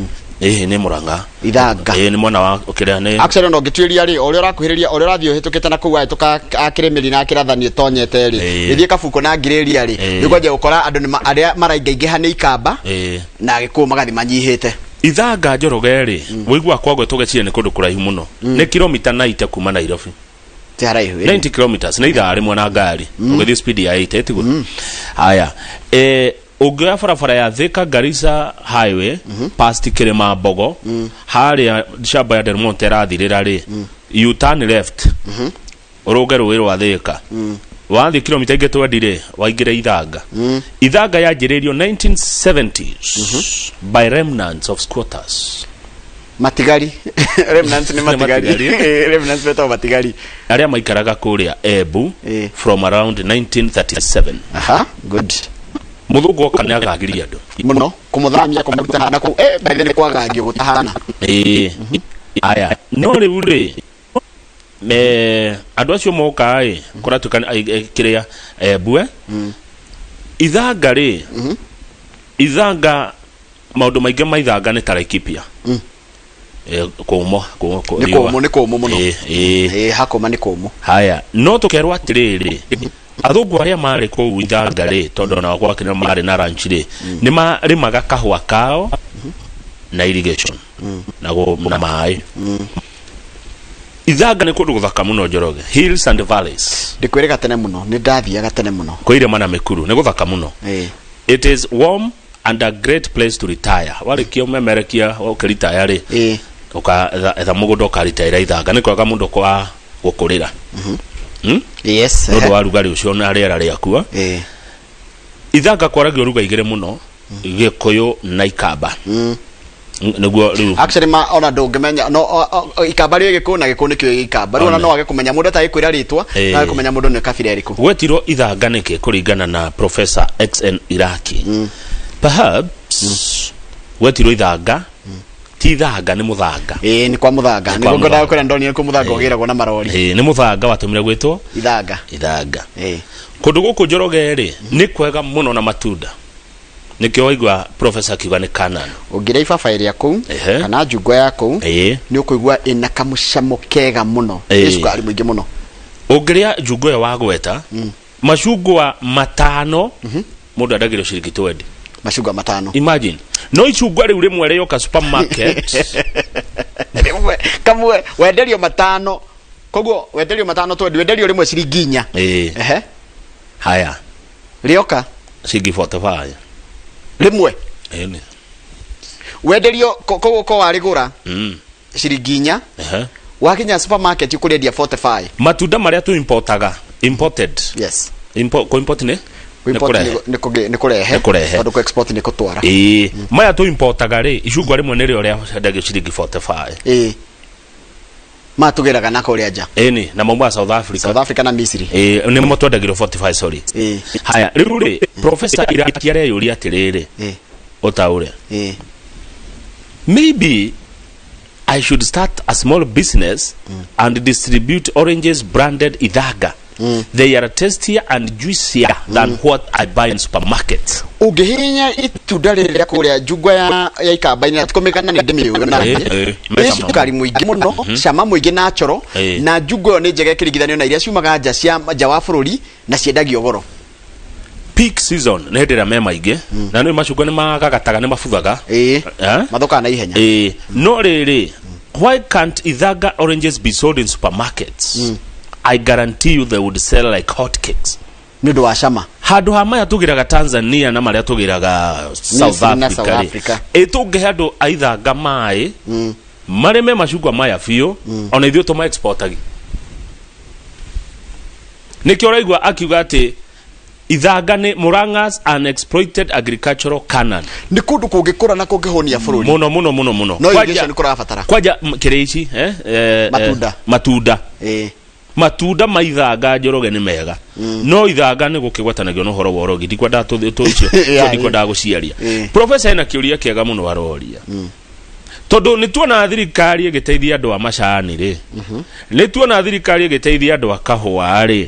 nĩ Murang'a. Ithanga. Ĩĩ, nĩ mwena wa kĩrĩa nĩ Actually, ona ũngĩtuĩria rĩ, o ũrĩa ũrakuhĩrĩria, o ũrĩa ũrathiĩ ũhĩtũkĩte na kũu, wahĩtũka akĩrĩmĩri na akĩrathani ĩtonyete rĩ, ĩthiĩ Kabuko na Ngirĩria rĩ, nĩ ũkwanjia gũkora andũ nĩ arĩa maraingaingĩha nĩ Ikamba na Gĩkũyũ magathiĩ manyihĩte. Ithanga, Njoroge, rĩ, wĩigua kwagwe tũgeciria nĩ kũndũ kũraihu mũno. Nĩ kilomita 90 kuma Nairobi. Ti haraihu, ĩĩ. 90 kilometers nĩ ithaa rĩmwe na ngari ũgĩthiĩ speed ya 80, tiguo? Haya, ũngĩoya barabara ya Thika Garissa Highway past Kĩrĩma Mbogo, harĩa shamba ya Del Monte ĩrathirĩra rĩ, you turn left, ũrũnge rũĩ rwa Thika, wathiĩ kilomita ingĩ 20 rĩ, waingĩre Ithanga. Ithanga yanjĩrĩirio 1970s by remnants of squatters. Matigari, remnants nĩ matigari. Matigari. Remnants metagwo matigari. Arĩa maikaraga kũrĩa Embu from around 1937. Aha, good. Mũthũngũ oka nĩ agagiria andũ mũno kũmũthamia, kũmũruta na kũu, by the way, nĩ kwagagio gũtahana. Ĩĩ, aya, no rĩu rĩ, me andũ acio moka ĩ kũratuĩka kĩrĩa Embu, Ithanga rĩ, Ithanga, maũndũ maingĩ ma Ithanga nĩ ta Laikipia. Kũmũ Nĩ kũmũ, nĩ kũmũ mũno. Ĩĩ. Ĩĩ, hakũma nĩ kũmũ. Haya, no tũkerwo atĩrĩrĩ, athũngũ arĩa marĩ kũu Ithanga rĩ, tondũ onao gwakĩra marĩ na ranch rĩ, nĩ marĩmaga kahũa kao na irrigation na maĩ. Ithanga nĩ kũndũ gũthaka mũno, Njoroge, hills and valleys. Ndĩkwĩrĩga tene mũno, nĩ ndathiaga tene mũno. Kwĩ irĩma na mĩkuru, nĩ gũthaka mũno. It is warm and a great place to retire. Warĩkia ũmemerekia ũkĩritaya rĩ, ũka etha mũgũnda ũkaritaĩra Ithanga, nĩ kwega mũndũ kwa gũkũrĩra. Yes. Nĩ ũndũ wa rugarĩ ũcio na rĩera rĩakuo. Ithanga kwaragio ruga igĩrĩ mũno, Gĩkũyũ na Ikamba. Nĩguo rĩu. Actually, ma ona ndũngĩmenya no Ikamba rĩ Gĩkũyũ na Gĩkũyũ nĩkĩo Ikamba rĩu, ona no wage kũmenya mũndũ atagĩkwĩra rĩtwa, no wage kũmenya mũndũ nĩ kabira ĩrĩkũ. Gwetirwo Ithanga nĩkĩ? Kũringana na Professor XN Iraki, perhaps gwetirwo Ithanga ti Ithanga, nĩ mũthanga. Ĩĩ, nĩ kwa mũthanga. Nĩ kwa Nĩguo ngwendaga mũthanga. kwĩra, ndonire kũ mũthanga ũgĩragwo na marori. Ĩĩ, nĩ mũthanga watũmire gwĩtwo Ithanga. Ithanga. Kũndũ gũkũ, Njoroge, rĩ, nĩ kwega mũno na matunda, nĩkĩo waigua professor akiuga nĩ Canaan. Ũngĩrĩa ibabaĩ rĩa kũu kana njungwa ya kũu, nĩ ũkũigua ĩna kamũcamo kega mũno. Ĩ cukari mũingĩ mũno. Ũngĩrĩa njungwa ĩyo wagweta, macungwa matano mũndũ endagĩrio ciringi 20. Macungwa matano. Imagine, no icungwa rĩu rĩmwe rĩoka supermarket. Rĩmwe kamwe wenderio matano, koguo wenderio matano 20, wenderio rĩmwe ciringi 4. Haya. Rĩoka ciringi 45. Rĩmwe. Ĩni. Wenderio koguo ko warĩgũra ciringi 4, wakinya supermarket ũkũrĩendia 45. Matunda marĩa tu importaga, imported. Yes. Ko import nĩ Import. Nĩ kũrehe. Nĩ kũrehe. Nĩ kũrehe. Tondũ kũ export nĩ kũtwara. Ĩĩ, maya tu importaga rĩ, icungwa rĩmwe nĩrĩo rĩendagio ciringi 45. Ĩĩ, matũgĩraga na kũrĩa nja. Ĩni, na maumaga South Africa. South Africa na Misiri. Ĩĩ, nĩmo twendagĩrio 45, sorry. Haya, rĩu rĩ, Professor Iraki areyũria atĩrĩrĩ, ũtaũre, maybe I should start a small business and distribute oranges branded Ithanga. They are tastier and juicier than what I buy in supermarkets. Ũngĩhihinya itunda rĩrĩ rĩa kũrĩa njungwa ya ikamba-inĩ na tikomĩkana nĩ ndĩmĩũĩ na nĩ cukari mũingĩ mũno, cama mũingĩ natural, na njungwa ĩyo nĩ njega ĩkĩringithanio na iria ciumaga nja cia nja wa bũrũri na ciendagio goro. Peak season nĩ hĩndĩ ĩrĩa me maingĩ, na nĩ macungwa nĩ magagataga, nĩ mabuthaga, mathũkaga na ihenya. No rĩrĩ, why can't Ithanga oranges be sold in supermarkets? I guarantee you they would sell like hot cakes. Nĩ ũndũ wa cama. Handũ ha maya tũgĩraga Tanzania na marĩa tũgĩraga South Africa, ĩ tũngĩhe andũ a Ithanga maĩ marĩme macungwa maya biũ, ona ithuĩ tũma exportagi. Nĩkĩo ũraigua akiuga atĩ Ithanga nĩ Murang'a's unexploited agricultural canal. Nĩ kũndũ kũngĩkũra na kũngĩhũnia bũrũri mũno mũno mũno mũno. No irrigation kũrabatara kwanja kĩrĩa ici matunda matunda matunda ma Ithanga Njoroge nĩ mega, no Ithanga nĩ gũkĩgwatanagio na ũhoro wa ũrogi, ndikwendaga tũicio, ndikwendaga gũciaria. Professor ena kĩũria kĩega mũno aroria, tondũ nĩ tuona thirikari ĩgĩteithia andũ a macani rĩ, nĩ tuona thirikari ĩgĩteithia andũ a kahũa rĩ,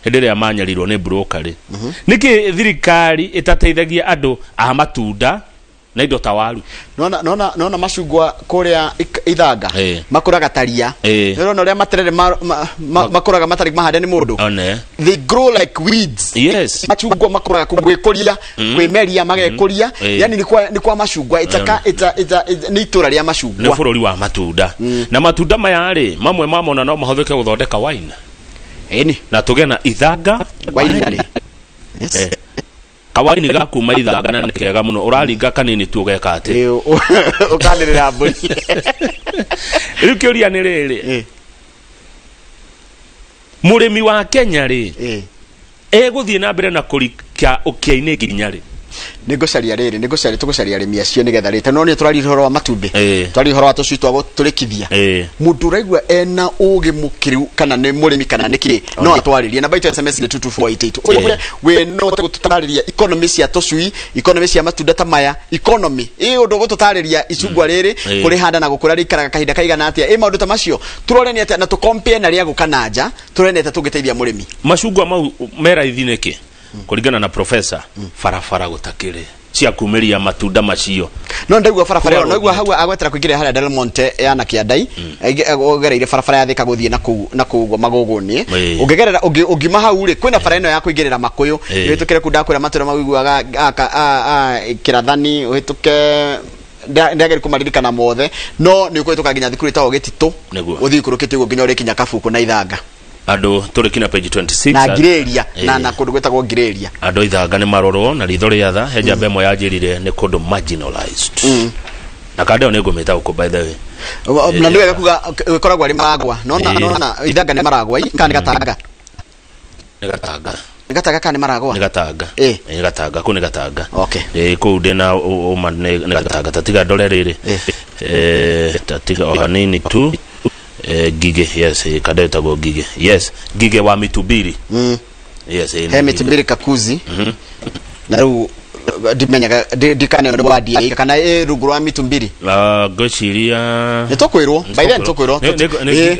hĩndĩ ĩrĩa manyarirwo nĩ broker rĩ, nĩkĩ thirikari ĩtateithagia andũ a matunda na indo ta waru? Nona macungwa kũrĩa Ithanga makũraga ta ria. Nĩũrona ũrĩa materere makũraga matarĩ mahande nĩ mũndũ. They grow like weeds. Yes. Macungwa makũraga gwĩkũria, kwĩmeria magekũria, yani nĩ kwa macungwa, nĩ itũra rĩa macungwa. Nĩ bũrũri wa matunda. Na matunda maya rĩ, mamwe mamona no mahũthĩke gũthondeka wine. Ĩni. Na tũgĩe na Ithanga wine rĩ. Yes. Kawaini ga kuma Ithanga na nĩ kega mũno, ũraringa kanini tu ũgeka atĩ ũkanĩrĩra mbũri. Rĩu kĩũria nĩ rĩrĩ, mũrĩmi wa Kenya rĩ, egũthiĩ na mbere na kũrika ũkĩa-inĩ nginya rĩ? Nĩngũcaria rĩrĩ, nĩngũcaria, tũgũcaria arĩmi acio nĩgetha rĩ, tondũ nĩ tũraria ũhoro wa matumbĩ, tũraria ũhoro wa tũcui twa gũtũrĩkithia. Mũndũ ũraigua ena ũgĩ mũkĩru kana nĩ mũrĩmi kana nĩ kĩ, no atwarĩrie. Namba itũ SMS nĩ 22488. Ũyũ we no ũhote gũtũtarĩria economy cia tũcui, economy cia matunda ta maya, economy ĩ ũndũ ũgũtũtarĩria icungwa rĩrĩ kũrĩhanda na gũkũra rĩikaraga kahinda kaigana atĩa, ĩ maũndũ ta macio tũrore nĩ atĩa na tũkompare na rĩa gũka na nja, tũrore nĩ atĩa tũngĩteithia mũrĩmi. Macungwa mau me raithi nĩkĩ? Kũringana na professor, barabara gũtakĩrĩ cia kumĩria matunda macio. No ndaigua barabara ĩyo, ndaigua hau agwetera kũingĩra harĩa Del Monte ya na Kĩandai, ũgereire barabara ya Thika gũthiĩ na kũu ũguo Magũgũni. Ũngĩgerera ũngiuma hau rĩ, kwĩna bara ĩno ya kũingĩrĩra Makũyũ, ũhĩtũkĩre kũu ndakwĩra matũra maiguaga Kĩrathani, ũhĩtũke ndageri kũmaririkana mothe, no nĩ ũkũhĩtũka nginya thukuru ĩtagwo Gĩtitũ, ũthiĩ ũikũrũkĩte ũguo nginya ũrĩkinya Kabuku na Ithanga. Andũ tũrĩ kinya page 26 na Ngirĩria na kũndũ gwĩtagwo Ngirĩria. Andũ Ithanga nĩ marorwo na ritho rĩa tha, he njamba ĩmwe yanjĩrire nĩ kũndũ marginalized. Na kanda ĩyo nĩ ngũmĩta gũkũ by the way. Na nĩ wega kuga ĩkoragwo arĩ Maragwa. Nona Ithanga nĩ Maragwa kana nĩ Gatanga? Nĩ Gatanga. Nĩ Gatanga kana nĩ Maragwa? Nĩ Gatanga. Nĩ Gatanga, kũu nĩ Gatanga. Okay. Kũu ndĩna ũma nĩ Gatanga, tatiga ndore rĩrĩ. Tatiga o hanini tu. Ngige, yes, kada ĩtagwo Ngige. Yes, Ngige wa Mitubiri. Yes, he Mitubiri Kakuzi. Na rĩu ndimenyaga ndikane ũndũ wa DA kana ĩ rungu rwa Mitumbiri. Ngwĩciria nĩ tũkwĩrwo, by then tũkwĩrwo.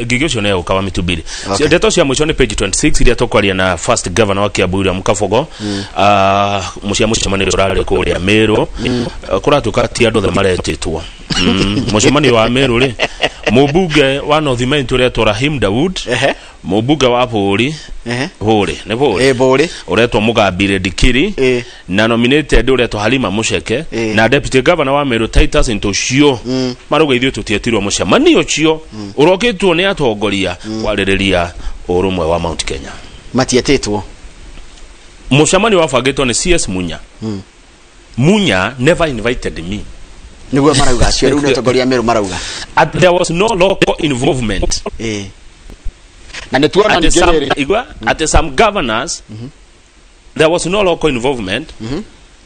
Ngige ũcio nĩ egũka wa Mitumbiri. Ndeto cia mũico nĩ page 26 iria tũkwaria na first governor wa Kiambu William Kabogo. Mũcia mũcemanio ũrarĩ kũrĩa Meru. Kũratuĩka ti andũ othe maretĩtwo. Mũcemanio wa Meru rĩ, mũmbunge wa North Main ũretwo Rahim Daud, mũmbunge wa Bũũri, Bũũri, nĩ Bũũri, Bũũri, ũretwo Mũgambire Ndikiri, na nominated ũretwo Halima Mũceke, na deputy governor wa Meru Titus Ntoshio, marauga ithuĩ tũtietirwo mũcemanio ũcio ũrokĩtwo nĩ atongoria kwarĩrĩria ũrũmwe wa Mount Kenya. Matietĩtwo. Mũcemanio wabangĩtwo nĩ CS Munya. Munya never invited me. Nĩguo marauga acio rĩu nĩ atongoria Meru marauga. There was no local involvement. Na nĩ tuona ningĩ at some governors, there was no local involvement.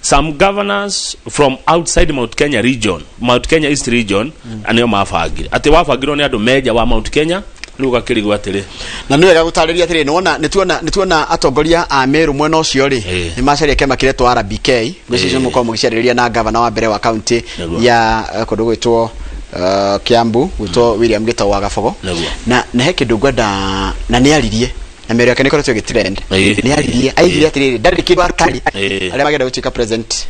Some governors from outside Mount Kenya region, Mount Kenya East region, anĩo mabangire. Atĩ wabangirwo nĩ andũ meja wa Mount Kenya, rĩu ũgakĩrigwo atĩrĩ. Na nĩ wega gũtarĩria atĩrĩ, nĩ tuona atongoria a Meru mwena ũcio rĩ, nĩ macaria kĩama kĩretwo RBK, ngwĩciria mũkorwo mũgĩcarĩria na governor wa mbere wa county ya kũndũ gwĩtwo Kiambu, gwĩtwo William Gitau wa Gabogo. Na he kĩndũ ngwenda na nĩ aririe. Na mĩario yake nĩ ĩkoretwo ĩgĩtrend. Nĩ aririe, aigire atĩrĩrĩ, ndarĩ kĩndũ atarĩ. Arĩa magenda gũtuĩka president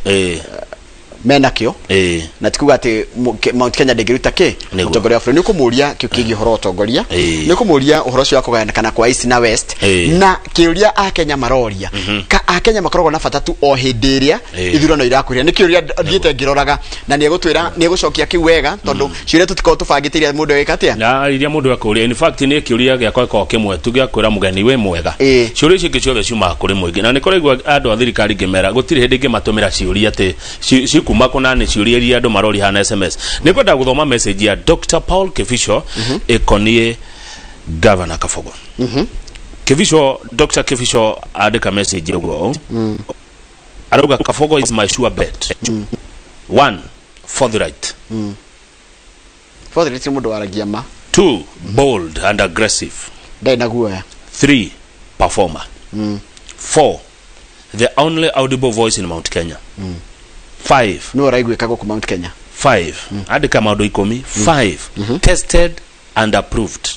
menakĩo, na ti kuga atĩ Mount Kenya ndĩngĩruta kĩ mũtongoria wa bũrũri. Nĩ ũkũmũria kĩo kĩgiĩ ũhoro wa ũtongoria, nĩ ũkũmũria ũhoro ũcio wa kũgayanĩkana kwa East na West, na kĩũria Akenya maroria, ka Akenya makoragwo na bata tu o hĩndĩ ĩrĩa ithurano irakuhĩrĩria. Nĩ kĩũria thiĩte ngĩroraga, na nĩ egũtwĩra, nĩ egũcokia kĩu wega, tondũ ciũria tũtikoragwo tũbangĩte iria mũndũ egwĩka atĩa. Na iria mũndũ ekũria, in fact nĩ kĩũria gĩakwa gĩkoragwo kĩmwe tu gĩa kwĩra mũgeni wĩ mwega. Ciũria icio ingĩ ciothe ciumaga kũrĩ mũingĩ, na nĩ kũraigua andũ a thirikari ngĩmera gũtirĩ hĩndĩ ingĩmatũmĩra ciũria atĩ cikuma kũna nĩ ciũria iria andũ maroria hana SMS. Nĩ ngwenda gũthoma message ya Dr. Paul Kibicho ĩkoniĩ Governor Kabogo. Kibicho, Dr. Kibicho andĩka message ũguo, arauga Kabogo is my sure bet. 1, forthright. Forthright nĩ mũndũ waragia ma. 2, bold and aggressive. Ndarĩ na guoya. 3, performer. 4, the only audible voice in Mount Kenya. 5, nĩ ũraiguĩka gũkũ Mount Kenya. 5, andĩka maũndũ 10. 5, tested and approved.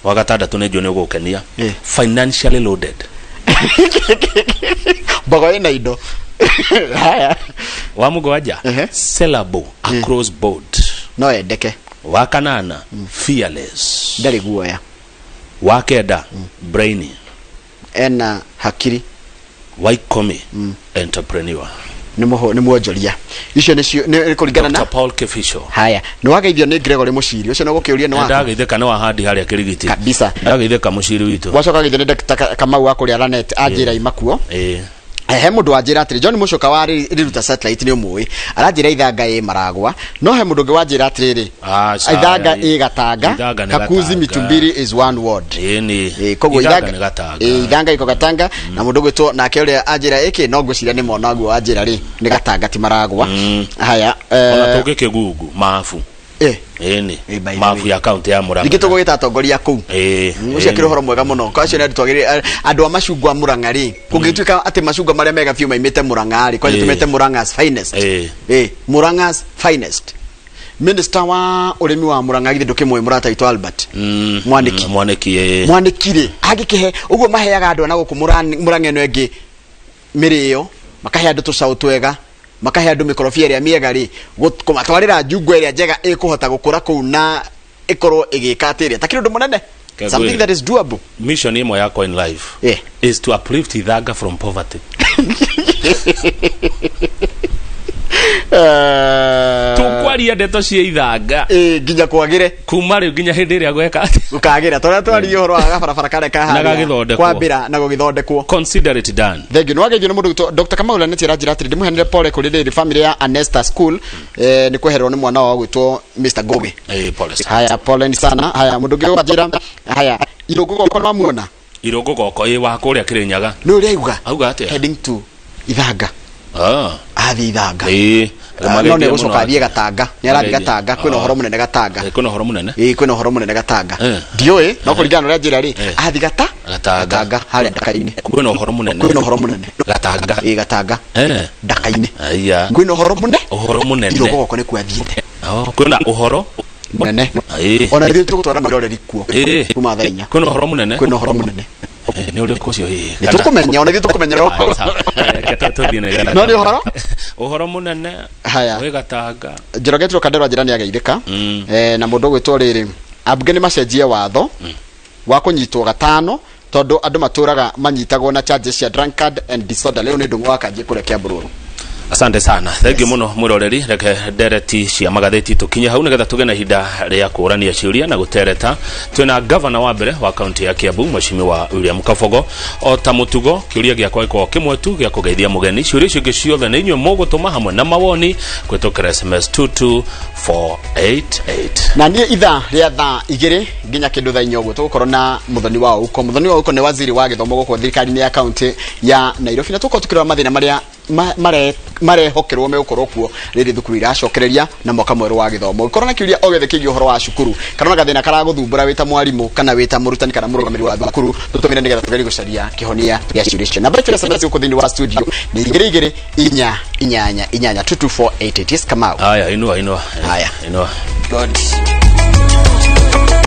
Wa gatandatũ nĩ njũĩ nĩ ũgũkenia, financially loaded. Mbogo ĩna indo. Haya. Wa mũgwanja, sellable across board. No endeke. Wa kanana, fearless. Ndarĩ guoya. Wa kenda, brainy. Ena hakiri. Wa 10, entrepreneur. Nĩ mwonjoria. Icio nĩcio nĩ kũringana na Dr. Paul Kibicho. Haya, nĩ wageithio nĩ Gregory Mũciri ũcio, no gũkĩũria nĩ waku. Ndageithĩka nĩ wa handi harĩa Kĩrigiti. Kabisa. Ndageithĩka Mũciri witũ. Wacoka geithio nĩ Dr. Kamau wa kũrĩa Lanet, anjĩra imakuo. He mũndũ wanjĩra atĩrĩ, John Mũcoka wa Riruta Satellite nĩ ũmũĩ, aranjĩra Ithanga ĩ Maragwa, no he mũndũ ũngĩ wanjĩra atĩrĩrĩ, Ithanga ĩ Gatanga, Kakuzi Mitumbiri is one word. Koguo Ithanga nĩ Gatanga. Ithanga iko Gatanga, na mũndũ ũgwĩtwo nake ũrĩa anjĩra ĩkĩ, no ngwĩciria nĩ monaguo wanjĩra rĩ, nĩ Gatanga ti Maragwa. Haya, Ona tũngĩkĩgungu mabu. Ĩni mabu ya kaunti ya Murang'a. Ningĩ tũgũgĩta atongoria kũu. Ũcio akĩrĩ ũhoro mwega mũno. Kwa acio nĩ andũ twagĩrĩire, andũ a macungwa Murang'a rĩ, kũngĩtuĩka atĩ macungwa marĩa mega biũ maimĩte Murang'a rĩ, kwanja tũmete Murang'a's finest. Murang'a's finest. Minister wa ũrĩmi wa Murang'a githĩ ndũkĩmũĩ mũrata witũ Albert Mwaniki. Mwaniki. Mwaniki rĩ, angĩkĩhe ũguo maheaga andũ a na gũkũ Murang'a ĩno ĩngĩ mĩrĩo, makahe andũ tũcaũ twega, makahe andũ mĩkorobia ĩrĩa mĩega rĩ, kũmatwarĩra njungwa ĩrĩa njega ĩkũhota gũkũra kũu na ĩkorwo ĩgĩka atĩrĩa, takĩrĩ ũndũ mũnene. Something that is doable. Mission ĩmwe yakwa in life is to uplift Ithanga from poverty. Tũkwaria ndeto cia Ithanga nginya kwagĩre, kuma rĩu nginya hĩndĩ ĩrĩa gweka gũkagĩra, tondũ twaririe ũhoro wa gabarabara karĩa kaharĩa kwambĩra na gũgĩthondekwo. Consider it done. Thank you. Nĩwageithio nĩ mũndũ witũ Dr. Kamau Laneti aranjĩra atĩrĩ, ndĩmũheanĩre pole kũrĩ rĩrĩ family ya Anesta School, nĩ kwehererwo nĩ mwana wao gwĩtwo Mr. Goge. Pole sana. Haya, pole ni sana. Haya, mũndũ ũngĩ wanjĩra, haya, Irũngũ Goko nĩwamuona? Irũngũ Goko wa kũrĩa Kĩrĩnyaga. Nĩ ũrĩa auga? Auga atĩa? Heading to Ithanga. Athiĩ Ithanga. No nĩ egũcoka athiĩ Gatanga, nĩ arathiĩ Gatanga, kwĩna ũhoro mũnene Gatanga. Kwĩna ũhoro mũnene? Kwĩna ũhoro mũnene Gatanga. Ndiũĩ, no kũringana na ũrĩa njĩra rĩ, athiĩ Gatanga harĩa Ndaka-inĩ. Kwĩna ũhoro mũnene. Kwĩna ũhoro mũnene. Gatanga. Gatanga. Ndaka-inĩ. Kwĩna ũhoro mũnene. Ũhoro mũnene. Irũngũ Goko nĩkuo athiĩte. Kwĩna ũhoro mũnene. Ona ithuĩ tũgũtwara mwĩroreri kuo. Kuma thaa 4. Kwĩna ũhoro mũnene. Kwĩna ũhoro mũnene. Nĩ ũrĩkũ ũcio hihi? Nĩ tũkũmenya, ona ithuĩ tũkũmenya. No nĩ ũhoro? Ũhoro mũnene. Haya. Wĩ Gatanga. Njoroge Kandero anjĩra nĩ ageithĩka. Na mũndũ ũgwĩtwo rĩrĩ, ambunge nĩ macenjie watho wa kũnyitwo gatano, tondũ andũ matũraga manyitagwo na charges cia drunkard and disorder. Leo nĩ Ndung'u wa Kanjĩ kũrĩa Kiambururu. Asante sana. Thank you muno mwiroreri. Reke ndereti cia magatheti tukinye hau nigetha tuge na ihinda ria kũrania ciũria na gũtereta. Twina governor wa mbere wa kaunti ya Kiambu Mheshimiwa William Kabogo. O ta mutugo kĩũria gĩakwa gĩkoragwo kĩmwe tu gĩa kũgeithia mũgeni. Ciũria icio ingĩ ciothe nĩ inyuĩ mũgũtũma hamwe na mawoni kũhĩtũkĩra SMS 22488. Na niĩ ithaa rĩa thaa 2 nginya kĩndũ thaa 4 ũguo tũgũkorwo na Muthoni wa Ouko. Muthoni wa Ouko nĩ waziri wa gĩthomo gũkũ thirikari-inĩ ya kaunti ya Nairobi, na tũgũkorwo tũkĩrora mathĩna marĩa marehokerwo megũkorwo kuo rĩrĩ thukuru iracokereria na mwaka mwerũ wa gĩthomo. Ũngĩkorwo na kĩũria o gĩothe kĩgiĩ ũhoro wa cukuru, kana ona gathĩna karagũthumbũra wĩ ta mwarimũ kana wĩ ta mũrutani kana mũrũgamĩrĩri wa thukuru, tũtũmĩre nĩgetha tũgerie gũcaria kĩhonia gĩa ciũria icio. Namba itũ ya SMS gũkũ thĩinĩ wa studio nĩ 2 2 4 8 8 8 22488. Yes, Kamau. Haya, inua inua. Haya. Inua. Good.